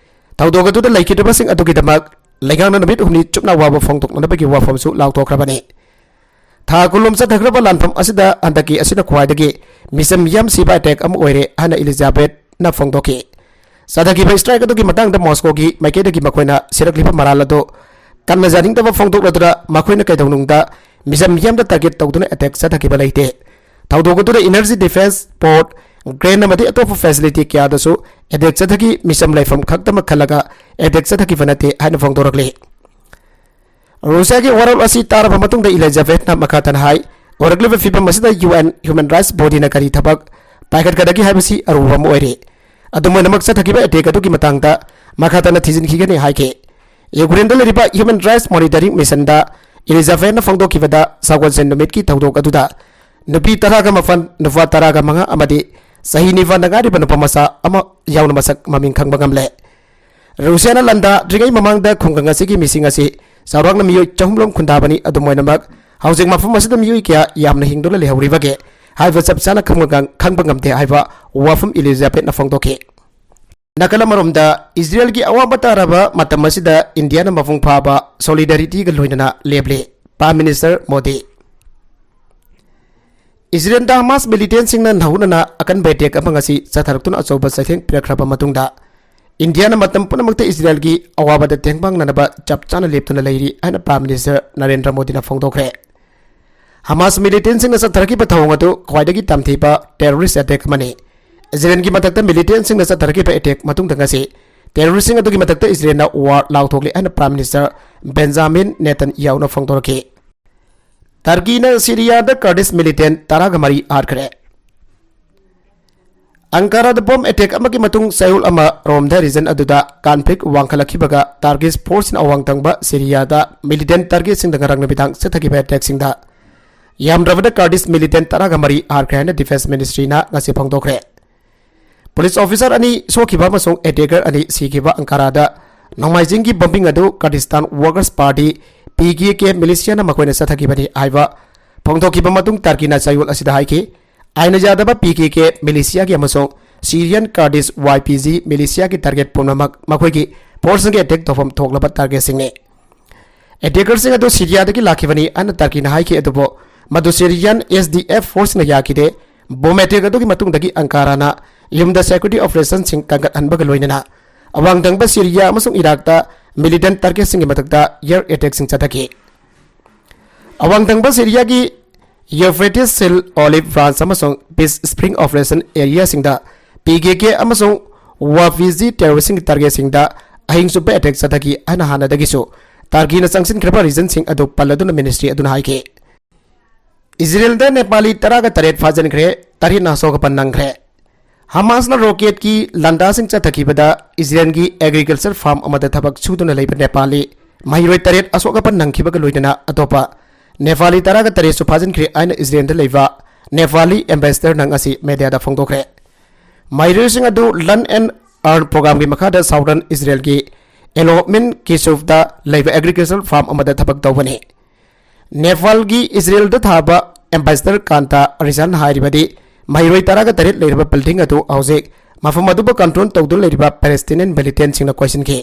ꯊꯧꯗꯣꯛ ꯑꯗꯨꯗ ꯂꯩꯈꯤꯗ꯭ꯔꯕꯁꯤꯡ ꯑꯗꯨꯒꯤꯗꯃꯛ ꯂꯩꯉꯥꯛꯅ ꯅꯨꯃꯤꯠ ꯍꯨꯝꯅꯤ ꯆꯨꯞꯅ ꯑꯋꯥꯕ ꯐꯣꯡꯗꯣꯛꯅꯅꯕꯒꯤ ꯋꯥꯐꯝꯁꯨ ꯂꯥꯎꯊꯣꯛꯈ꯭ꯔꯕꯅꯤ꯫ ꯊꯥ ꯀꯨꯟꯂꯣꯝ ꯆꯠꯊꯈ꯭ꯔꯕ ꯂꯥꯟꯐꯝ ꯑꯁꯤꯗ ꯍꯟꯗꯛꯀꯤ ꯑꯁꯤꯅ ꯈ꯭ꯋꯥꯏꯗꯒꯤ ꯃꯤꯆꯝ ꯃꯤꯌꯥꯝ ꯁꯤꯕ ꯑꯦꯇꯦꯛ ꯑꯃ ꯑꯣꯏꯔꯦ ꯍꯥꯏꯅ ꯏꯂꯤꯖꯥꯕꯦꯠꯅ ꯐꯣꯡꯗꯣꯛꯈꯤ꯫ ꯆꯠꯊꯈꯤꯕ ꯁ꯭ꯇ꯭ꯔꯥꯏꯛ ꯑꯗꯨꯒꯤ ꯃꯇꯥꯡꯗ ꯃꯣꯁꯀꯣꯒꯤ ꯃꯥꯏꯀꯩꯗꯒꯤ ꯃꯈꯣꯏꯅ ꯁꯤꯔꯛꯂꯤꯕ ꯃꯔꯥꯜ ꯑꯗꯨ ꯀꯟꯅ ꯌꯥꯅꯤꯡꯗꯕ ꯐꯣꯡꯗꯣꯛꯂꯗꯨꯅ ꯃꯈꯣꯏꯅ ꯀꯩꯗꯧꯅꯨꯡꯗ ꯃꯤꯆꯝ ꯃꯤꯌꯥꯝꯗ ꯇꯥꯔꯒꯦꯠ ꯇꯧꯗꯨꯅ ꯑꯦꯇꯦꯛ ꯆꯠꯊꯈꯤꯕ ꯂꯩꯇꯦ꯫ ꯊꯧꯗꯣꯛ ꯑꯗꯨꯗ ꯏꯅꯔꯖꯤ, ꯗꯤꯐꯦꯟꯁ, ꯄꯣꯔꯠ, ꯒ꯭ꯔꯦꯟ ꯑꯃꯗꯤ ꯑꯇꯣꯞꯄ ꯐꯦꯁꯤꯂꯤꯇꯤ ꯀꯌꯥꯗꯁꯨ ꯑꯦꯇꯦꯛ ꯆꯠꯊꯈꯤ꯫ ꯃꯤꯆꯝ ꯂꯩꯐꯝ ꯈꯛꯇꯃꯛ ꯈꯜꯂꯒ ꯑꯦꯇꯦꯛ ꯆꯠꯊꯈꯤꯕ ꯅꯠꯇꯦ ꯍꯥꯏꯅ ꯐꯣꯡꯗꯣꯔꯛꯂꯤ꯫ ꯔꯨꯁꯤꯌꯥꯒꯤ ꯋꯥꯔꯣꯜ ꯑꯁꯤ ꯇꯥꯔꯕ ꯃꯇꯨꯡꯗ ꯏꯂꯤꯖꯥꯕꯦꯊꯅ ꯃꯈꯥ ꯇꯥꯅ ꯍꯥꯏ, ꯑꯣꯏꯔꯛꯂꯤꯕ ꯐꯤꯕꯝ ꯑꯁꯤꯗ ꯌꯨ ꯑꯦꯟ ꯍ꯭ꯌꯨꯃꯦꯟ ꯔꯥꯏꯠꯁ ꯕꯣꯗꯤꯅ ꯀꯔꯤ ꯊꯕꯛ ꯄꯥꯏꯈꯠꯀꯗꯒꯦ ꯍꯥꯏꯕꯁꯤ ꯑꯔꯨꯕ ꯑꯃ ꯑꯣꯏꯔꯦ꯫ ꯑꯗꯨꯝ ꯑꯣꯏꯅꯃꯛ, ꯆꯠꯊꯈꯤꯕ ꯑꯦꯇꯦꯛ ꯑꯗꯨꯒꯤ ꯃꯇꯥꯡꯗ ꯃꯈꯥ ꯇꯥꯅ ꯊꯤꯖꯤꯟꯈꯤꯒꯅꯤ ꯍꯥꯏꯈꯤ꯫ ꯌꯨꯀ꯭ꯔꯦꯟꯗ ꯂꯩꯔꯤꯕ ꯍ꯭ꯌꯨꯃꯦꯟ ꯔꯥꯏꯠꯁ ꯃꯣꯅꯤꯇꯔꯤꯡ ꯃꯤꯁꯟꯗ ꯏꯂꯤꯖꯥꯕꯦꯊꯅ ꯐꯣꯡꯗꯣꯛꯈꯤꯕꯗ, ꯁꯒꯣꯜꯁꯦꯟ ꯅꯨꯃꯤꯠꯀꯤ ꯊꯧꯗꯣꯛ ꯑꯗꯨꯗ ꯅꯨꯄꯤ ꯇꯔꯥꯒ ꯃꯥꯄꯟ, ꯅꯨꯄꯥ ꯇꯔꯥꯒ ꯃꯉꯥ ꯑꯃꯗꯤ ꯆꯍꯤ ꯅꯤꯄꯥꯟꯗ ꯉꯥꯏꯔꯤꯕ ꯅꯨꯄꯥ ꯃꯆꯥ ꯑꯃ ꯌꯥꯎꯅ ꯃꯁꯛ ꯃꯃꯤꯡ ꯈꯪꯕ ꯉꯝꯂꯦ꯫ ꯔꯨꯁꯤꯌꯥꯅ ꯂꯥꯟꯗꯥꯗ꯭ꯔꯤꯉꯩ ꯃꯃꯥꯡꯗ ꯈꯨꯡꯒꯪ ꯑꯁꯤꯒꯤ ꯃꯤꯁꯤꯡ ꯑꯁꯤ ꯆꯥꯎꯔꯥꯛꯅ ꯃꯤꯑꯣꯏ ꯆꯍꯨꯝ ꯂꯣꯝ ꯈꯨꯟꯗꯥꯕꯅꯤ꯫ ꯑꯗꯨꯝ ꯑꯣꯏꯅꯃꯛ, ꯍꯧꯖꯤꯛ ꯃꯐꯝ ꯑꯁꯤꯗ ꯃꯤꯑꯣꯏ ꯀꯌꯥ ꯌꯥꯝꯅ ꯍꯤꯡꯗꯨꯅ ꯂꯩꯍꯧꯔꯤꯕꯒꯦ ꯍꯥꯏꯕ ꯆꯞ ꯆꯥꯅ ꯈꯪꯕ ꯉꯝ-, ꯈꯪꯕ ꯉꯝꯗꯦ ꯍꯥꯏꯕ ꯋꯥꯐꯝ ꯏꯂꯤꯖꯥꯕꯦꯊꯅ ꯐꯣꯡꯗꯣꯛꯈꯤ꯫ ꯅꯥꯀꯜ ꯑꯃꯔꯣꯝꯗ, ꯏꯖꯔꯦꯜꯒꯤ ꯑꯋꯥꯕ ꯇꯥꯔꯕ ꯃꯇꯝ ꯑꯁꯤꯗ ꯏꯟꯗꯤꯌꯥꯅ ꯃꯄꯨꯡ ꯐꯥꯕ ꯁꯣꯂꯤꯗꯥꯔꯤꯇꯤꯒ ꯂꯣꯏꯅꯅ ꯂꯦꯞꯂꯤ, ꯄ꯭ꯔꯥꯏꯝ ꯃꯤꯅꯤꯁꯇꯔ ꯃꯣꯗꯤ꯫ ꯏꯖꯔꯦꯜꯗ ꯍꯃꯥꯁ ꯃꯤꯂꯤꯇꯦꯟꯁꯤꯡꯅ ꯅꯧꯍꯧꯅꯅ ꯑꯀꯟꯕ ꯑꯦꯇꯦꯛ ꯑꯃ ꯉꯁꯤ ꯆꯠꯊꯔꯛꯇꯨꯅ ꯑꯆꯧꯕ ꯆꯩꯊꯦꯡ ꯄꯤꯔꯛꯈ꯭ꯔꯕ ꯃꯇꯨꯡꯗ, ꯏꯟꯗꯤꯌꯥꯅ ꯃꯇꯝ ꯄꯨꯝꯅꯃꯛꯇ ꯏꯖꯔꯦꯜꯒꯤ ꯑꯋꯥꯕꯗ ꯇꯦꯡꯕꯥꯡꯅꯅꯕ ꯆꯞ ꯆꯥꯅ ꯂꯦꯞꯇꯨꯅ ꯂꯩꯔꯤ ꯍꯥꯏꯅ ꯄ꯭ꯔꯥꯏꯝ ꯃꯤꯅꯤꯁꯇꯔ ꯅꯔꯦꯟꯗ꯭ꯔ ꯃꯣꯗꯤꯅ ꯐꯣꯡꯗꯣꯛꯈ꯭ꯔꯦ꯫ ꯍꯃꯥꯁ ꯃꯤꯂꯤꯇꯦꯟꯁꯤꯡꯅ ꯆꯠꯊꯔꯛꯈꯤꯕ ꯊꯧꯑꯣꯡ ꯑꯗꯨ ꯈ꯭ꯋꯥꯏꯗꯒꯤ ꯇꯝꯊꯤꯕ ꯇꯦꯔꯣꯔꯤꯁ ꯑꯦꯇꯦꯛ ꯑꯃꯅꯤ꯫ ꯏꯖꯔꯦꯜꯒꯤ ꯃꯊꯛꯇ ꯃꯤꯂꯤꯇꯦꯟꯁꯤꯡꯅ ꯆꯠꯊꯔꯛꯈꯤꯕ ꯑꯦꯇꯦꯛ ꯃꯇꯨꯡꯗ ꯉꯁꯤ ꯇꯦꯔꯣꯔꯤꯁꯁꯤꯡ ꯑꯗꯨꯒꯤ ꯃꯊꯛꯇ ꯏꯖꯔꯦꯜꯅ ꯋꯥꯔ ꯂꯥꯎꯊꯣꯛꯂꯤ ꯍꯥꯏꯅ ꯄ꯭ꯔꯥꯏꯝ ꯃꯤꯅꯤꯁꯇꯔ ꯕꯦꯟꯖꯥꯃꯤꯟ ꯅꯦꯇꯟꯌꯥꯍꯨꯅ ꯐꯣꯡꯗꯣꯔꯛꯈꯤ꯫ ꯇꯔꯀꯤꯅ ꯁꯤꯔꯤꯌꯥꯗ ꯀꯔꯗꯤꯁ ꯃꯤꯂꯤꯇꯦꯟ ꯇꯔꯥꯒ ꯃꯔꯤ ꯍꯥꯠꯈ꯭ꯔꯦ꯫ ꯑꯪꯀꯥꯔꯥꯗ ꯕꯣꯝ ꯑꯦꯇꯦꯛ ꯑꯃꯒꯤ ꯃꯇꯨꯡ ꯆꯌꯣꯜ ꯑꯃ ꯔꯣꯝꯗ ꯔꯤꯖꯟ ꯑꯗꯨꯗ ꯀꯟꯐ꯭ꯂꯤꯛ ꯋꯥꯡꯈꯠꯂꯛꯈꯤꯕꯒ ꯇꯔꯀꯤꯁ ꯐꯣꯔꯁꯅ ꯑꯋꯥꯡ ꯊꯪꯕ ꯁꯤꯔꯤꯌꯥꯗ ꯃꯤꯂꯤꯇꯦꯟ ꯇꯥꯔꯒꯦꯠꯁꯤꯡꯗ ꯉꯔꯥꯡ ꯅꯨꯃꯤꯗꯥꯡ ꯆꯠꯊꯈꯤꯕ ꯑꯦꯇꯦꯛꯁꯤꯡꯗ ꯌꯥꯝꯗ꯭ꯔꯕꯗ ꯀꯔꯗꯤꯁ ꯃꯤꯂꯤꯇꯦꯟ ꯇꯔꯥꯒ ꯃꯔꯤ ꯍꯥꯠꯈ꯭ꯔꯦ ꯍꯥꯏꯅ ꯗꯤꯐꯦꯟꯁ ꯃꯤꯅꯤꯁꯇ꯭ꯔꯤꯅ ꯉꯁꯤ ꯐꯣꯡꯗꯣꯛꯈ꯭ꯔꯦ꯫ ꯄꯨꯂꯤꯁ ꯑꯣꯐꯤꯁꯥꯔ ꯑꯅꯤ ꯁꯣꯛꯈꯤꯕ ꯑꯃꯁꯨꯡ ꯑꯦꯇꯦꯀꯔ ꯑꯅꯤ ꯁꯤꯈꯤꯕ ꯑꯪꯀꯥꯔꯥꯗ ꯅꯣꯡꯃꯥꯏꯖꯤꯡꯒꯤ ꯕꯝꯕꯤꯡ ꯑꯗꯨ ꯀꯔꯗꯤꯁꯇꯥꯟ ꯋꯥꯔꯀꯔꯁ ꯄꯥꯔꯇꯤ, ꯄꯤ ꯀꯦ ꯀꯦ, ꯃꯤꯂꯤꯁꯤꯌꯥꯅ ꯃꯈꯣꯏꯅ ꯆꯠꯊꯈꯤꯕꯅꯤ ꯍꯥꯏꯕ ꯐꯣꯡꯗꯣꯛꯈꯤꯕ ꯃꯇꯨꯡ ꯇꯔꯀꯤꯅ ꯆꯌꯣꯜ ꯑꯁꯤꯗ ꯍꯥꯏꯈꯤ, ꯑꯥꯏꯟ ꯌꯥꯗꯕ ꯄꯤ ꯀꯦ ꯀꯦ ꯃꯤꯂꯤꯁꯤꯌꯥꯒꯤ ꯑꯃꯁꯨꯡ ꯁꯤꯔꯤꯌꯥꯟ ꯀꯥꯔꯗꯤꯁ ꯋꯥꯏ ꯄꯤ ꯖꯤ ꯃꯤꯂꯤꯁꯤꯌꯥꯒꯤ ꯇꯥꯔꯒꯦꯠ ꯄꯨꯝꯅꯃꯛ ꯃꯈꯣꯏꯒꯤ ꯐꯣꯔꯁꯁꯤꯡꯒꯤ ꯑꯦꯇꯦꯛ ꯇꯧꯐꯝ ꯊꯣꯛꯂꯕ ꯇꯥꯔꯒꯦꯠꯁꯤꯡꯅꯤ꯫ ꯑꯦꯇꯦꯀꯔꯁꯤꯡ ꯑꯗꯨ ꯁꯤꯔꯤꯌꯥꯗꯒꯤ ꯂꯥꯛꯈꯤꯕꯅꯤ ꯍꯥꯏꯅ ꯇꯔꯀꯤꯅ ꯍꯥꯏꯈꯤ, ꯑꯗꯨꯕꯨ ꯃꯗꯨ ꯁꯤꯔꯤꯌꯥꯟ ꯑꯦꯁ ꯗꯤ ꯑꯦꯐ ꯐꯣꯔꯁꯅ ꯌꯥꯈꯤꯗꯦ꯫ ꯕꯣꯝ ꯑꯦꯇꯦꯛ ꯑꯗꯨꯒꯤ ꯃꯇꯨꯡꯗꯒꯤ ꯑꯪꯀꯥꯔꯥꯅ ꯌꯨꯝꯗ ꯁꯦꯀ꯭ꯌꯨꯔꯤꯇꯤ ꯑꯣꯄꯔꯦꯁꯟꯁꯤꯡ ꯀꯟꯒꯠꯍꯟꯕꯒ ꯂꯣꯏꯅꯅ ꯑꯋꯥꯡ ꯊꯪꯕ ꯁꯤꯔꯤꯌꯥ ꯑꯃꯁꯨꯡ ꯏꯔꯥꯛꯇ ꯃꯤꯂꯤꯇꯦꯟ ꯇꯥꯔꯒꯦꯠꯁꯤꯡꯒꯤ ꯃꯊꯛꯇ ꯑꯦꯌꯔ ꯑꯦꯇꯦꯛꯁꯤꯡ ꯆꯠꯊꯈꯤ꯫ ꯑꯋꯥꯡ ꯊꯪꯕ ꯁꯤꯔꯤꯌꯥꯒꯤ ꯌꯨꯐ꯭ꯔꯦꯇꯤꯁ ꯁꯤꯜ, ꯑꯣꯂꯤꯚ ꯕ꯭ꯔꯥꯟꯆ ꯑꯃꯁꯨꯡ ꯄꯤꯁ ꯁ꯭ꯄ꯭ꯔꯤꯡ ꯑꯣꯄꯔꯦꯁꯟ ꯑꯦꯔꯤꯌꯥꯁꯤꯡꯗ ꯄꯤ ꯀꯦ ꯀꯦ ꯑꯃꯁꯨꯡ ꯋꯥ ꯄꯤ ꯖꯤ ꯇꯦꯔꯣꯔꯤꯁ꯭ꯠꯁꯤꯡꯒꯤ ꯇꯥꯔꯒꯦꯠꯁꯤꯡꯗ ꯑꯍꯤꯡ ꯆꯨꯞꯄ ꯑꯦꯇꯦꯛ ꯆꯠꯊꯈꯤ ꯍꯥꯏꯅ ꯍꯥꯟꯅꯗꯒꯤꯁꯨ ꯇꯥꯔꯀꯤꯅ ꯆꯪꯁꯤꯟꯈ꯭ꯔꯕ ꯔꯤꯖꯟꯁꯤꯡ ꯑꯗꯨ ꯄꯜꯂꯗꯨꯅ ꯃꯤꯅꯤꯁꯇ꯭ꯔꯤ ꯑꯗꯨꯅ ꯍꯥꯏꯈꯤ꯫ ꯏꯖꯔꯦꯜꯗ ꯅꯦꯄꯥꯂꯤ ꯇꯔꯥꯒ ꯇꯔꯦꯠ ꯐꯥꯖꯤꯟꯈ꯭ꯔꯦ, ꯇꯔꯦꯠꯅ ꯑꯁꯣꯛ ꯑꯄꯟ ꯅꯪꯈ꯭ꯔꯦ꯫ ꯍꯃꯥꯁꯅ ꯔꯣꯀꯦꯠꯀꯤ ꯂꯥꯟꯗꯥꯁꯤꯡ ꯆꯠꯊꯈꯤꯕꯗ ꯏꯖꯔꯦꯜꯒꯤ ꯑꯦꯒ꯭ꯔꯤꯀꯜꯆꯔ ꯐꯥꯔꯝ ꯑꯃꯗ ꯊꯕꯛ ꯁꯨꯗꯨꯅ ꯂꯩꯕ ꯅꯦꯄꯥꯂꯤ ꯃꯍꯩꯔꯣꯏ ꯇꯔꯦꯠ ꯑꯁꯣꯛ ꯑꯄꯟ ꯅꯪꯈꯤꯕꯒ ꯂꯣꯏꯅꯅ ꯑꯇꯣꯞꯄ ꯅꯦꯄꯥꯂꯤ ꯇꯔꯥꯒ ꯇꯔꯦꯠꯁꯨ ꯐꯥꯖꯤꯟꯈ꯭ꯔꯦ ꯍꯥꯏꯅ ꯏꯖꯔꯦꯜꯗ ꯂꯩꯕ ꯅꯦꯄꯥꯂꯤ ꯑꯦꯝꯕꯦꯁꯦꯗꯔꯅ ꯉꯁꯤ ꯃꯦꯗꯤꯌꯥꯗ ꯐꯣꯡꯗꯣꯛꯈ꯭ꯔꯦ꯫ ꯃꯍꯩꯔꯣꯏꯁꯤꯡ ꯑꯗꯨ ꯂꯔꯟ ꯑꯦꯟ ꯑꯔꯟ ꯄ꯭ꯔꯣꯒ꯭ꯔꯥꯝꯒꯤ ꯃꯈꯥꯗ ꯁꯥꯎꯗꯔꯟ ꯏꯖꯔꯦꯜꯒꯤ ꯑꯦꯂꯣꯃꯤꯟ ꯀꯤꯁꯨꯐꯇ ꯂꯩꯕ ꯑꯦꯒ꯭ꯔꯤꯀꯜꯆꯔ ꯐꯥꯔꯝ ꯑꯃꯗ ꯊꯕꯛ ꯇꯧꯕꯅꯤ꯫ ꯅꯦꯄꯥꯜꯒꯤ ꯏꯖꯔꯦꯜꯗ ꯊꯥꯕ ꯑꯦꯝꯕꯦꯁꯦꯗꯔ ꯀꯥꯟꯇꯥ ꯔꯤꯖꯥꯟꯅ ꯍꯥꯏꯔꯤꯕꯗꯤ, ꯃꯍꯩꯔꯣꯏ ꯇꯔꯥꯒ ꯇꯔꯦꯠ ꯂꯩꯔꯕ ꯕꯤꯜꯗꯤꯡ ꯑꯗꯨ ꯍꯧꯖꯤꯛ ꯃꯐꯝ ꯑꯗꯨꯕꯨ ꯀꯟꯇ꯭ꯔꯣꯜ ꯇꯧꯗꯨꯅ ꯂꯩꯔꯤꯕ ꯄꯦꯂꯦꯁꯇꯤꯅꯤꯌꯟ ꯃꯤꯂꯤꯇꯦꯟꯁꯤꯡꯅ ꯀꯣꯏꯁꯤꯟꯈꯤ꯫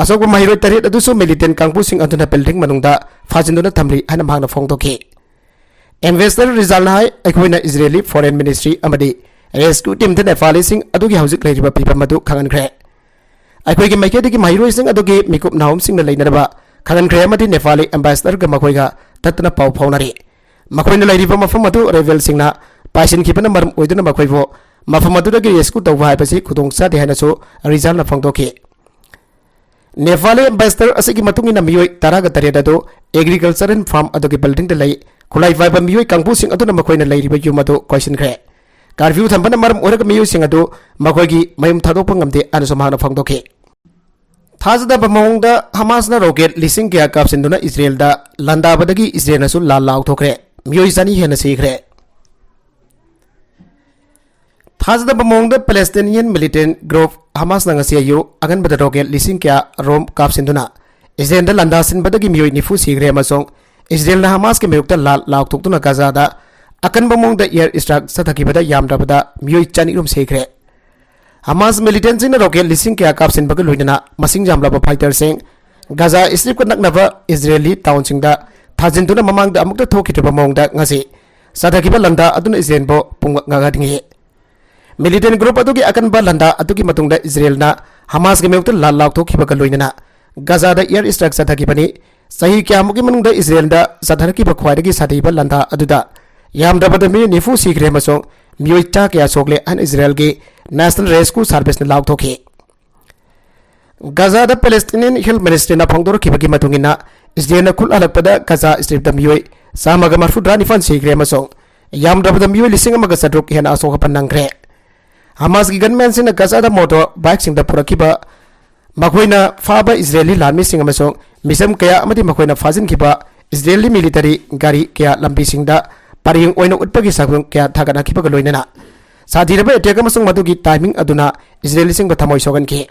ꯑꯁꯣꯛꯄ ꯃꯍꯩꯔꯣꯏ ꯇꯔꯦꯠ ꯑꯗꯨꯁꯨ ꯃꯤꯂꯤꯇꯦꯟ ꯀꯥꯡꯕꯨꯁꯤꯡ ꯑꯗꯨꯅ ꯕꯤꯜꯗꯤꯡ ꯃꯅꯨꯡꯗ ꯐꯥꯖꯤꯟꯗꯨꯅ ꯊꯝꯂꯤ ꯍꯥꯏꯅ ꯃꯍꯥꯛꯅ ꯐꯣꯡꯗꯣꯛꯈꯤ꯫ ꯑꯦꯝꯕꯦꯁꯦꯗꯔ ꯔꯤꯖꯥꯜꯅ ꯍꯥꯏ, "ꯑꯩꯈꯣꯏꯅ ꯏꯖꯔꯦꯂꯤ ꯐꯣꯔꯦꯟ ꯃꯤꯅꯤꯁꯇ꯭ꯔꯤ ꯑꯃꯗꯤ ꯔꯦꯁꯀ꯭ꯌꯨ ꯇꯤꯝꯗ ꯅꯦꯄꯥꯂꯤꯁꯤꯡ ꯑꯗꯨꯒꯤ ꯍꯧꯖꯤꯛ ꯂꯩꯔꯤꯕ ꯐꯤꯚꯝ ꯑꯗꯨ ꯈꯪꯍꯟꯈ꯭ꯔꯦ꯫ ꯑꯩꯈꯣꯏꯒꯤ ꯃꯥꯏꯀꯩꯗꯒꯤ ꯃꯍꯩꯔꯣꯏꯁꯤꯡ ꯑꯗꯨꯒꯤ ꯃꯤꯀꯨꯞ ꯅꯥꯍꯨꯝꯁꯤꯡꯅ ꯂꯩꯅꯅꯕ ꯈꯪꯍꯟꯈ꯭ꯔꯦ ꯑꯃꯗꯤ ꯅꯦꯄꯥꯂꯤ ꯑꯦꯝꯕꯦꯁꯦꯗꯔꯒ ꯃꯈꯣꯏꯒ ꯇꯠꯇꯅ ꯄꯥꯎ ꯐꯥꯎꯅꯔꯤ꯫ ꯃꯈꯣꯏꯅ ꯂꯩꯔꯤꯕ ꯃꯐꯝ ꯑꯗꯨ ꯔꯦꯕꯦꯜꯁꯤꯡꯅ ꯄꯥꯏꯁꯤꯟꯈꯤꯕꯅ ꯃꯔꯝ ꯑꯣꯏꯗꯨꯅ ꯃꯈꯣꯏꯕꯨ ꯃꯐꯝ ꯑꯗꯨꯗꯒꯤ ꯔꯦꯁꯀ꯭ꯌꯨ ꯇꯧꯕ ꯍꯥꯏꯕꯁꯤ ꯈꯨꯗꯣꯡꯆꯥꯗꯦ" ꯍꯥꯏꯅꯁꯨ ꯔꯤꯖꯥꯜꯅ ꯐꯣꯡꯗꯣꯛꯈꯤ꯫ ꯅꯦꯄꯥꯂꯤ ꯑꯦꯝꯕꯦꯁꯦꯗꯔ ꯑꯁꯤꯒꯤ ꯃꯇꯨꯡ ꯏꯟꯅ ꯃꯤꯑꯣꯏ ꯇꯔꯥꯒ ꯇꯔꯦꯠ ꯑꯗꯨ ꯑꯦꯒ꯭ꯔꯤꯀꯜꯆꯔꯦꯜ ꯐꯥꯔꯝ ꯑꯗꯨꯒꯤ ꯕꯤꯜꯗꯤꯡꯗ ꯂꯩ꯫ ꯈꯨꯠꯂꯥꯏ ꯄꯥꯏꯕ ꯃꯤꯑꯣꯏ ꯀꯥꯡꯕꯨꯁꯤꯡ ꯑꯗꯨꯅ ꯃꯈꯣꯏꯅ ꯂꯩꯔꯤꯕ ꯌꯨꯝ ꯑꯗꯨ ꯀꯣꯏꯁꯤꯟꯈ꯭ꯔꯦ꯫ ꯀꯥꯔꯐ꯭ꯌꯨ ꯊꯝꯕꯅ ꯃꯔꯝ ꯑꯣꯏꯔꯒ ꯃꯤꯑꯣꯏꯁꯤꯡ ꯑꯗꯨ ꯃꯈꯣꯏꯒꯤ ꯃꯌꯨꯝ ꯊꯥꯗꯣꯛꯄ ꯉꯝꯗꯦ ꯍꯥꯏꯅꯁꯨ ꯃꯍꯥꯛꯅ ꯐꯣꯡꯗꯣꯛꯈꯤ꯫ ꯊꯥꯖꯗꯕ ꯃꯑꯣꯡꯗ ꯍꯃꯥꯁꯅ ꯔꯣꯀꯦꯠ ꯂꯤꯁꯤꯡ ꯀꯌꯥ ꯀꯥꯞꯁꯤꯟꯗꯨꯅ ꯏꯖꯔꯦꯜꯗ ꯂꯥꯟꯗꯥꯕꯗꯒꯤ ꯏꯖꯔꯦꯜꯅꯁꯨ ꯂꯥꯜ ꯂꯥꯎꯊꯣꯛꯈ꯭ꯔꯦ꯫ ꯃꯤꯑꯣꯏ ꯆꯅꯤ ꯍꯦꯟꯅ ꯁꯤꯈ꯭ꯔꯦ꯫ ꯊꯥꯖꯗꯕ ꯃꯑꯣꯡꯗ ꯄꯦꯂꯦꯁꯇꯤꯅꯤꯌꯟ ꯃꯤꯂꯤꯇꯦꯟ ꯒ꯭ꯔꯨꯞ ꯍꯃꯥꯁꯅ ꯉꯁꯤ ꯑꯌꯨꯛ ꯑꯉꯟꯕꯗ ꯔꯣꯀꯦꯠ ꯂꯤꯁꯤꯡ ꯀꯌꯥ ꯔꯣꯝ ꯀꯥꯞꯁꯤꯟꯗꯨꯅ ꯏꯖꯔꯦꯜꯗ ꯂꯥꯟꯗꯥꯁꯤꯟꯕꯗꯒꯤ ꯃꯤꯑꯣꯏ ꯅꯤꯐꯨ ꯁꯤꯈ꯭ꯔꯦ ꯑꯃꯁꯨꯡ ꯏꯁꯔꯦꯜꯅ ꯍꯃꯥꯁꯀꯤ ꯃꯥꯌꯣꯛꯇ ꯂꯥꯟ ꯂꯥꯎꯊꯣꯛꯇꯨꯅ ꯒꯖꯥꯗ ꯑꯀꯟꯕ ꯃꯑꯣꯡꯗ air strike ꯆꯠꯊꯈꯤꯕꯗ ꯌꯥꯝꯗ꯭ꯔꯕꯗ ꯃꯤꯑꯣꯏ ꯆꯅꯤꯔꯣꯝ ꯁꯤꯈ꯭ꯔꯦ꯫ ꯍꯃꯥꯁ militantꯁꯤꯡꯅ rocket ꯂꯤꯁꯤꯡ ꯀꯌꯥ ꯀꯥꯞꯁꯤꯟꯕꯒ ꯂꯣꯏꯅꯅ ꯃꯁꯤꯡ ꯌꯥꯝꯂꯕ fighterꯁꯤꯡ ꯒꯖꯥ Stripꯀ ꯅꯛꯅꯕ ꯏꯁꯔꯦꯂꯤ townꯁꯤꯡꯗ ꯊꯥꯖꯤꯟꯗꯨꯅ ꯃꯃꯥꯡꯗ ꯑꯃꯨꯛꯇ ꯊꯣꯛꯈꯤꯗ꯭ꯔꯤꯕ ꯃꯑꯣꯡꯗ ꯉꯁꯤ ꯆꯠꯊꯈꯤꯕ ꯂꯥꯟꯗꯥ ꯑꯗꯨꯅ ꯏꯁꯔꯦꯜꯕꯨ ꯄꯨꯡꯉꯛ ꯉꯛꯍꯟꯈꯤ꯫ Militant group ꯑꯗꯨꯒꯤ ꯑꯀꯟꯕ ꯂꯥꯟꯗꯥ ꯑꯗꯨꯒꯤ ꯃꯇꯨꯡꯗ ꯏꯁꯔꯦꯜꯅ ꯍꯃꯥꯁꯀꯤ ꯃꯥꯌꯣꯛꯇ ꯂꯥꯟ ꯂꯥꯎꯊꯣꯛꯈꯤꯕꯒ ꯂꯣꯏꯅꯅ ꯒꯖꯥꯗ air strike ꯆꯠꯊꯈꯤꯕꯅꯤ꯫ ꯆꯍꯤ ꯀꯌꯥꯃꯨꯛꯀꯤ ꯃꯅꯨꯡꯗ ꯏꯁꯔꯦꯜꯗ ꯆꯠꯊꯔꯛꯈꯤꯕ ꯈ꯭ꯋꯥꯏꯗꯒꯤ ꯁꯥꯊꯤꯕ ꯂꯥꯟꯗꯥ ꯑꯗꯨꯗ ꯌꯥꯝꯗ꯭ꯔꯕꯗ ꯃꯤꯑꯣꯏ ꯅꯤꯐꯨ ꯁꯤꯈ꯭ꯔꯦ ꯑꯃꯁꯨꯡ ꯃꯤꯑꯣꯏ ꯆꯥ ꯀꯌꯥ ꯁꯣꯛꯂꯦ ꯍꯥꯏꯅ ꯏꯁꯔꯦꯜꯒꯤ National Rescue Serviceꯅ ꯂꯥꯎꯊꯣꯛꯈꯤ꯫ ꯒꯖꯥꯗ Palestinian Health Ministryꯅ ꯐꯣꯡꯗꯣꯔꯛꯈꯤꯕꯒꯤ ꯃꯇꯨꯡ ꯏꯟꯅ, ꯏꯁꯔꯦꯜꯅ ꯈꯨꯠ ꯍꯜꯂꯛꯄꯗ ꯒꯖꯥ Stripꯇ ꯃꯤꯑꯣꯏ ꯆꯥꯝꯃꯒ ꯃꯔꯐꯨꯇꯔꯥ ꯅꯤꯄꯥꯟ ꯁꯤꯈ꯭ꯔꯦ ꯑꯃꯁꯨꯡ ꯌꯥꯝꯗ꯭ꯔꯕꯗ ꯃꯤꯑꯣꯏ ꯂꯤꯁꯤꯡ ꯑꯃꯒ ꯆꯥꯇ꯭ꯔꯨꯛ ꯍꯦꯟꯅ ꯑꯁꯣꯛ ꯑꯄꯟ ꯅꯪꯈ꯭ꯔꯦ꯫ ꯍꯃꯥꯁꯀꯤ gunmanꯁꯤꯡꯅ ꯒꯖꯥꯗ motorbikeꯁꯤꯡꯗ ꯄꯨꯔꯛꯈꯤꯕ ꯃꯈꯣꯏꯅ ꯐꯥꯕ ꯏꯁꯔꯦꯂꯤ ꯂꯥꯟꯃꯤꯁꯤꯡ ꯑꯃꯁꯨꯡ ꯃꯤꯁꯝ ꯀꯌꯥ ꯑꯃꯗꯤ ꯃꯈꯣꯏꯅ ꯐꯥꯖꯤꯟꯈꯤꯕ ꯏꯁꯔꯦꯂꯤ military ꯒꯥꯔꯤ ꯀꯌꯥ ꯂꯝꯕꯤꯁꯤꯡꯗ ꯄꯔꯦꯡ ꯑꯣꯏꯅ ꯎꯠꯄꯒꯤ ꯁꯛꯇꯝ ꯀꯌꯥ ꯊꯥꯒꯠꯅꯈꯤꯕꯒ ꯂꯣꯏꯅꯅ ꯁꯥꯊꯤꯔꯕ attack ꯑꯃꯁꯨꯡ ꯃꯗꯨꯒꯤ timing ꯑꯗꯨꯅ ꯏꯁꯔꯦꯂꯤꯁꯤꯡꯕꯨ ꯊꯃꯣꯏ ꯁꯣꯛꯍꯟꯈꯤ꯫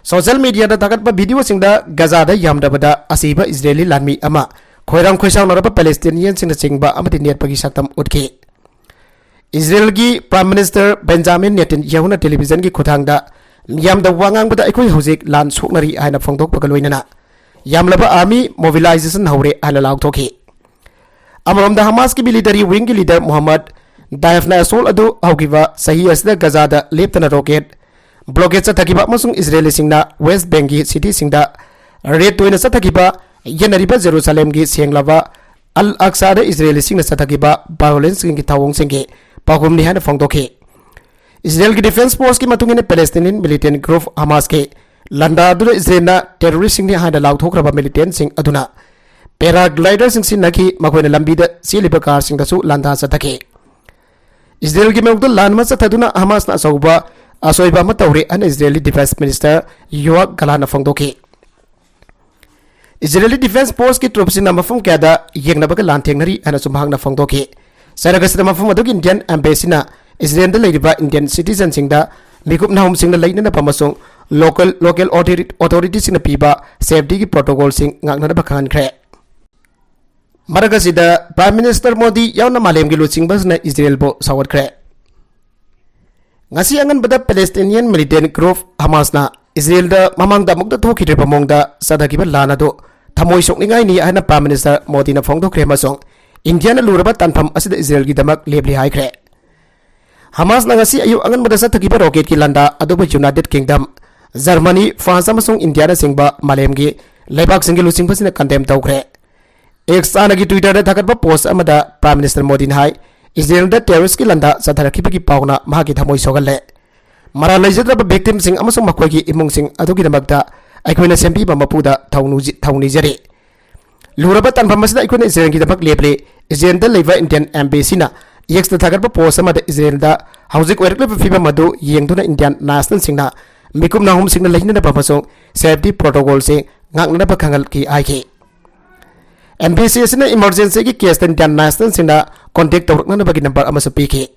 Social mediaꯗ ꯊꯥꯒꯠꯄ videoꯁꯤꯡꯗ ꯒꯖꯥꯗ ꯌꯥꯝꯗ꯭ꯔꯕꯗ ꯑꯁꯤꯕ ꯏꯁꯔꯦꯂꯤ ꯂꯥꯟꯃꯤ ꯑꯃ, ꯈꯣꯏꯔꯥꯡ ꯈꯣꯏꯁꯥꯎꯅꯔꯕ Palestinianꯁꯤꯡꯅ ꯆꯤꯡꯕ ꯑꯃꯗꯤ ꯅꯦꯠꯄꯒꯤ ꯁꯛꯇꯝ ꯎꯠꯈꯤ꯫ ꯏꯁꯔꯦꯜꯒꯤ Prime Minister Benjamin Netanyahuꯅ televisionꯒꯤ ꯈꯨꯠꯊꯥꯡꯗ ꯃꯤꯌꯥꯝꯗ ꯋꯥ ꯉꯥꯡꯕꯗ ꯑꯩꯈꯣꯏ ꯍꯧꯖꯤꯛ ꯂꯥꯟ ꯁꯣꯛꯅꯔꯤ ꯍꯥꯏꯅ ꯐꯣꯡꯗꯣꯛꯄꯒ ꯂꯣꯏꯅꯅ ꯌꯥꯝꯂꯕ army mobilization ꯍꯧꯔꯦ ꯍꯥꯏꯅ ꯂꯥꯎꯊꯣꯛꯈꯤ꯫ ꯑꯃꯔꯣꯝꯗ ꯍꯃꯥꯁꯀꯤ military wingꯒꯤ leader Mohammad Deif Nasrallah ꯑꯗꯨ ꯍꯧꯈꯤꯕ ꯆꯍꯤ ꯑꯁꯤꯗ ꯒꯖꯥꯗ ꯂꯦꯞꯇꯅ rocket blockade ꯆꯠꯊꯈꯤꯕ ꯑꯃꯁꯨꯡ ꯏꯁꯔꯦꯂꯤꯁꯤꯡꯅ West Bankꯒꯤ cityꯁꯤꯡꯗ raid ꯇꯣꯏꯅ ꯆꯠꯊꯈꯤꯕ, ꯌꯦꯟꯅꯔꯤꯕ ꯖꯦꯔꯨꯁꯥꯂꯦꯝꯒꯤ ꯁꯦꯡꯂꯕ ꯑꯜ ꯑꯛꯁꯥꯗ ꯏꯁꯔꯦꯂꯤꯁꯤꯡꯅ ꯆꯠꯊꯈꯤꯕ violenceꯁꯤꯡꯒꯤ ꯊꯧꯑꯣꯡꯁꯤꯡꯒꯤ ꯄꯥꯎꯈꯨꯝꯅꯤ ꯍꯥꯏꯅ ꯐꯣꯡꯗꯣꯛꯈꯤ꯫ ꯏꯁꯔꯦꯜꯒꯤ defence forceꯀꯤ ꯃꯇꯨꯡ ꯏꯟꯅ Palestinian militant group Hamasꯀꯤ ꯂꯥꯟꯗꯥ ꯑꯗꯨꯗ ꯏꯁꯔꯦꯜꯅ terroristꯁꯤꯡꯅꯤ ꯍꯥꯏꯅ ꯂꯥꯎꯊꯣꯛꯈ꯭ꯔꯕ militantꯁꯤꯡ ꯑꯗꯨꯅ paragliderꯁꯤꯡ ꯁꯤꯖꯤꯟꯅꯈꯤ, ꯃꯈꯣꯏꯅ ꯂꯝꯕꯤꯗ ꯆꯦꯜꯂꯤꯕ carꯁꯤꯡꯗꯁꯨ ꯂꯥꯟꯗꯥ ꯆꯠꯊꯈꯤ꯫ ꯏꯁꯔꯦꯜꯒꯤ ꯃꯥꯌꯣꯛꯇ ꯂꯥꯟ ꯑꯃ ꯆꯠꯊꯗꯨꯅ ꯍꯃꯥꯁꯅ ꯑꯆꯧꯕ ꯑꯁꯣꯏꯕ ꯑꯃ ꯇꯧꯔꯦ ꯍꯥꯏꯅ ꯏꯁꯔꯦꯂꯤ defence minister Yoav Gallantꯅ ꯐꯣꯡꯗꯣꯛꯈꯤ꯫ ꯏꯁꯔꯦꯂꯤ defence forceꯀꯤ troopꯁꯤꯡꯅ ꯃꯐꯝ ꯀꯌꯥꯗ ꯌꯦꯡꯅꯕꯒ ꯂꯥꯟꯊꯦꯡꯅꯔꯤ ꯍꯥꯏꯅꯁꯨ ꯃꯍꯥꯛꯅ ꯐꯣꯡꯗꯣꯛꯈꯤ꯫ ꯆꯩꯔꯛ ꯑꯁꯤꯗ ꯃꯐꯝ ꯑꯗꯨꯒꯤ Indian embassyꯅ ꯏꯁꯔꯦꯜꯗ ꯂꯩꯔꯤꯕ Indian citizenꯁꯤꯡꯗ ꯃꯤꯀꯨꯞ ꯅꯥꯍꯨꯝꯁꯤꯡꯅ ꯂꯩꯅꯅꯕ ꯑꯃꯁꯨꯡ local, local authority, authorityꯁꯤꯡꯅ ꯄꯤꯕ safetyꯒꯤ protocolꯁꯤꯡ ꯉꯥꯛꯅꯅꯕ ꯈꯪꯍꯟꯈ꯭ꯔꯦ꯫ ꯃꯔꯛ ꯑꯁꯤꯗ Prime Minister ꯃꯣꯗꯤ ꯌꯥꯎꯅ ꯃꯥꯂꯦꯝꯒꯤ ꯂꯨꯆꯤꯡꯕꯁꯤꯡꯅ ꯏꯖꯔꯦꯜꯕꯨ ꯁꯧꯒꯠꯈ꯭ꯔꯦ꯫ ꯉꯁꯤ ꯑꯉꯟꯕꯗ Palestinian militant group ꯍꯃꯥꯁꯅ ꯏꯖꯔꯦꯜꯗ ꯃꯃꯥꯡꯗ ꯑꯃꯨꯛꯇ ꯊꯣꯛꯈꯤꯗ꯭ꯔꯤꯕ ꯃꯑꯣꯡꯗ ꯆꯠꯊꯈꯤꯕ ꯂꯥꯟ ꯑꯗꯨ ꯊꯃꯣꯏ ꯁꯣꯛꯅꯤꯡꯉꯥꯏꯅꯤ ꯍꯥꯏꯅ Prime Minister ꯃꯣꯗꯤꯅ ꯐꯣꯡꯗꯣꯛꯈ꯭ꯔꯦ ꯑꯃꯁꯨꯡ ꯏꯟꯗꯤꯌꯥꯅ ꯂꯨꯔꯕ ꯇꯥꯟꯐꯝ ꯑꯁꯤꯗ ꯏꯖꯔꯦꯜꯒꯤꯗꯃꯛ ꯂꯦꯞꯂꯤ ꯍꯥꯏꯈ꯭ꯔꯦ꯫ ꯍꯃꯥꯁꯅ ꯉꯁꯤ ꯑꯌꯨꯛ ꯑꯉꯟꯕꯗ ꯆꯠꯊꯈꯤꯕ ꯔꯣꯀꯦꯠꯀꯤ ꯂꯥꯟꯗꯥ ꯑꯗꯨꯕꯨ United Kingdom, Germany, France ꯑꯃꯁꯨꯡ ꯏꯟꯗꯤꯌꯥꯅꯆꯤꯡꯕ ꯃꯥꯂꯦꯝꯒꯤ ꯂꯩꯕꯥꯛꯁꯤꯡꯒꯤ ꯂꯨꯆꯤꯡꯕꯁꯤꯡꯅ condemn ꯇꯧꯈ꯭ꯔꯦ꯫ X ꯆꯥꯅꯒꯤ Twitter ꯗ ꯊꯥꯒꯠꯄ post ꯑꯃꯗ Prime Minister ꯃꯣꯗꯤꯅ ꯍꯥꯏ, ꯏꯖꯔꯦꯜꯗ terrorist ꯀꯤ ꯂꯥꯟꯗꯥ ꯆꯠꯊꯔꯛꯈꯤꯕꯒꯤ ꯄꯥꯎꯅ ꯃꯍꯥꯛꯀꯤ ꯊꯃꯣꯏ ꯁꯣꯛꯍꯜꯂꯦ꯫ ꯃꯔꯥꯜ ꯂꯩꯖꯗ꯭ꯔꯕ victim ꯁꯤꯡ ꯑꯃꯁꯨꯡ ꯃꯈꯣꯏꯒꯤ ꯏꯃꯨꯡꯁꯤꯡ ꯑꯗꯨꯒꯤꯗꯃꯛꯇ ꯑꯩꯈꯣꯏꯅ ꯁꯦꯝꯕꯤꯕ ꯃꯄꯨꯗ ꯊꯧ ꯅꯨꯖꯤ-, ꯊꯧ ꯅꯤꯖꯔꯤ꯫ ꯂꯨꯔꯕ ꯇꯥꯟꯐꯝ ꯑꯁꯤꯗ ꯑꯩꯈꯣꯏꯅ ꯏꯖꯔꯦꯜꯒꯤꯗꯃꯛ ꯂꯦꯞꯂꯤ꯫ ꯏꯖꯔꯦꯜꯗ ꯂꯩꯕ Indian embassy ꯅ X ꯇ ꯊꯥꯒꯠꯄ post ꯑꯃꯗ ꯏꯖꯔꯦꯜꯗ ꯍꯧꯖꯤꯛ ꯑꯣꯏꯔꯛꯂꯤꯕ ꯐꯤꯕꯝ ꯑꯗꯨ ꯌꯦꯡꯗꯨꯅ Indian national ꯁꯤꯡꯅ ꯃꯤꯀꯨꯞ ꯅꯥꯍꯨꯝꯁꯤꯡꯅ ꯂꯩꯅꯅꯕ ꯑꯃꯁꯨꯡ safety protocol ꯁꯤꯡ ꯉꯥꯛꯅꯅꯕ ꯈꯪꯍꯜꯈꯤ ꯍꯥꯏꯈꯤ꯫ Embassy ꯑꯁꯤꯅ emergency ꯒꯤ case ꯇ Indian national ꯁꯤꯡꯅ contact ꯇꯧꯔꯛꯅꯅꯕꯒꯤ number ꯑꯃꯁꯨ ꯄꯤꯈꯤ꯫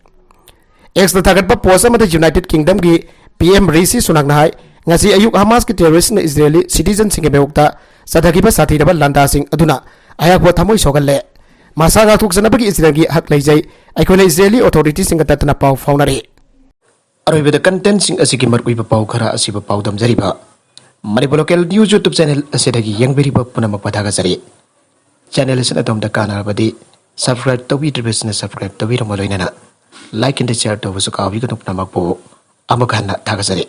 X ꯇ ꯊꯥꯒꯠꯄ post ꯑꯃꯗ United Kingdom ꯒꯤ P M ꯔꯤꯁꯤ ꯁꯨꯅꯥꯛꯅ ꯍꯥꯏ, ꯉꯁꯤ ꯑꯌꯨꯛ ꯍꯃꯥꯁꯀꯤ terrorist ꯅ ꯏꯖꯔꯦꯂꯤ citizen ꯁꯤꯡꯒꯤ ꯃꯥꯌꯣꯛꯇ ꯆꯠꯊꯈꯤꯕ ꯁꯥꯊꯤꯔꯕ ꯂꯥꯟꯗꯥꯁꯤꯡ ꯑꯗꯨꯅ ꯑꯩꯍꯥꯛꯄꯨ ꯊꯃꯣꯏ ꯁꯣꯛꯍꯜꯂꯦ꯫ ꯃꯁꯥ ꯉꯥꯛꯊꯣꯛꯆꯅꯕꯒꯤ ꯏꯖꯔꯦꯜꯒꯤ ꯍꯛ ꯂꯩꯖꯩ꯫ ꯑꯩꯈꯣꯏꯅ ꯏꯖꯔꯦꯂꯤ authority ꯁꯤꯡꯒ ꯇꯠꯇꯅ ꯄꯥꯎ ꯐꯥꯎꯅꯔꯤ꯫ ꯑꯔꯣꯏꯕꯗ content ꯁꯤꯡ ꯑꯁꯤꯒꯤ ꯃꯔꯨꯑꯣꯏꯕ ꯄꯥꯎ ꯈꯔ ꯑꯁꯤꯕꯨ ꯄꯥꯎꯗꯝꯖꯔꯤꯕ Manipur Local News YouTube channel ꯑꯁꯤꯗꯒꯤ ꯌꯦꯡꯕꯤꯔꯤꯕ ꯄꯨꯝꯅꯃꯛꯄꯨ ꯊꯥꯒꯠꯆꯔꯤ꯫ Channel ꯑꯁꯤꯅ ꯑꯗꯣꯝꯗ ꯀꯥꯟꯅꯔꯕꯗꯤ subscribe ꯇꯧꯕꯤꯗ꯭ꯔꯤꯕꯁꯤꯡꯅ subscribe ꯇꯧꯕꯤꯔꯝꯕ ꯂꯣꯏꯅꯅ like and share ꯇꯧꯕꯁꯨ ꯀꯥꯎꯕꯤꯒꯅꯨ꯫ ꯄꯨꯝꯅꯃꯛꯄꯨ ꯑꯃꯨꯛ ꯍꯟꯅ ꯊꯥꯒꯠꯆꯔꯤ꯫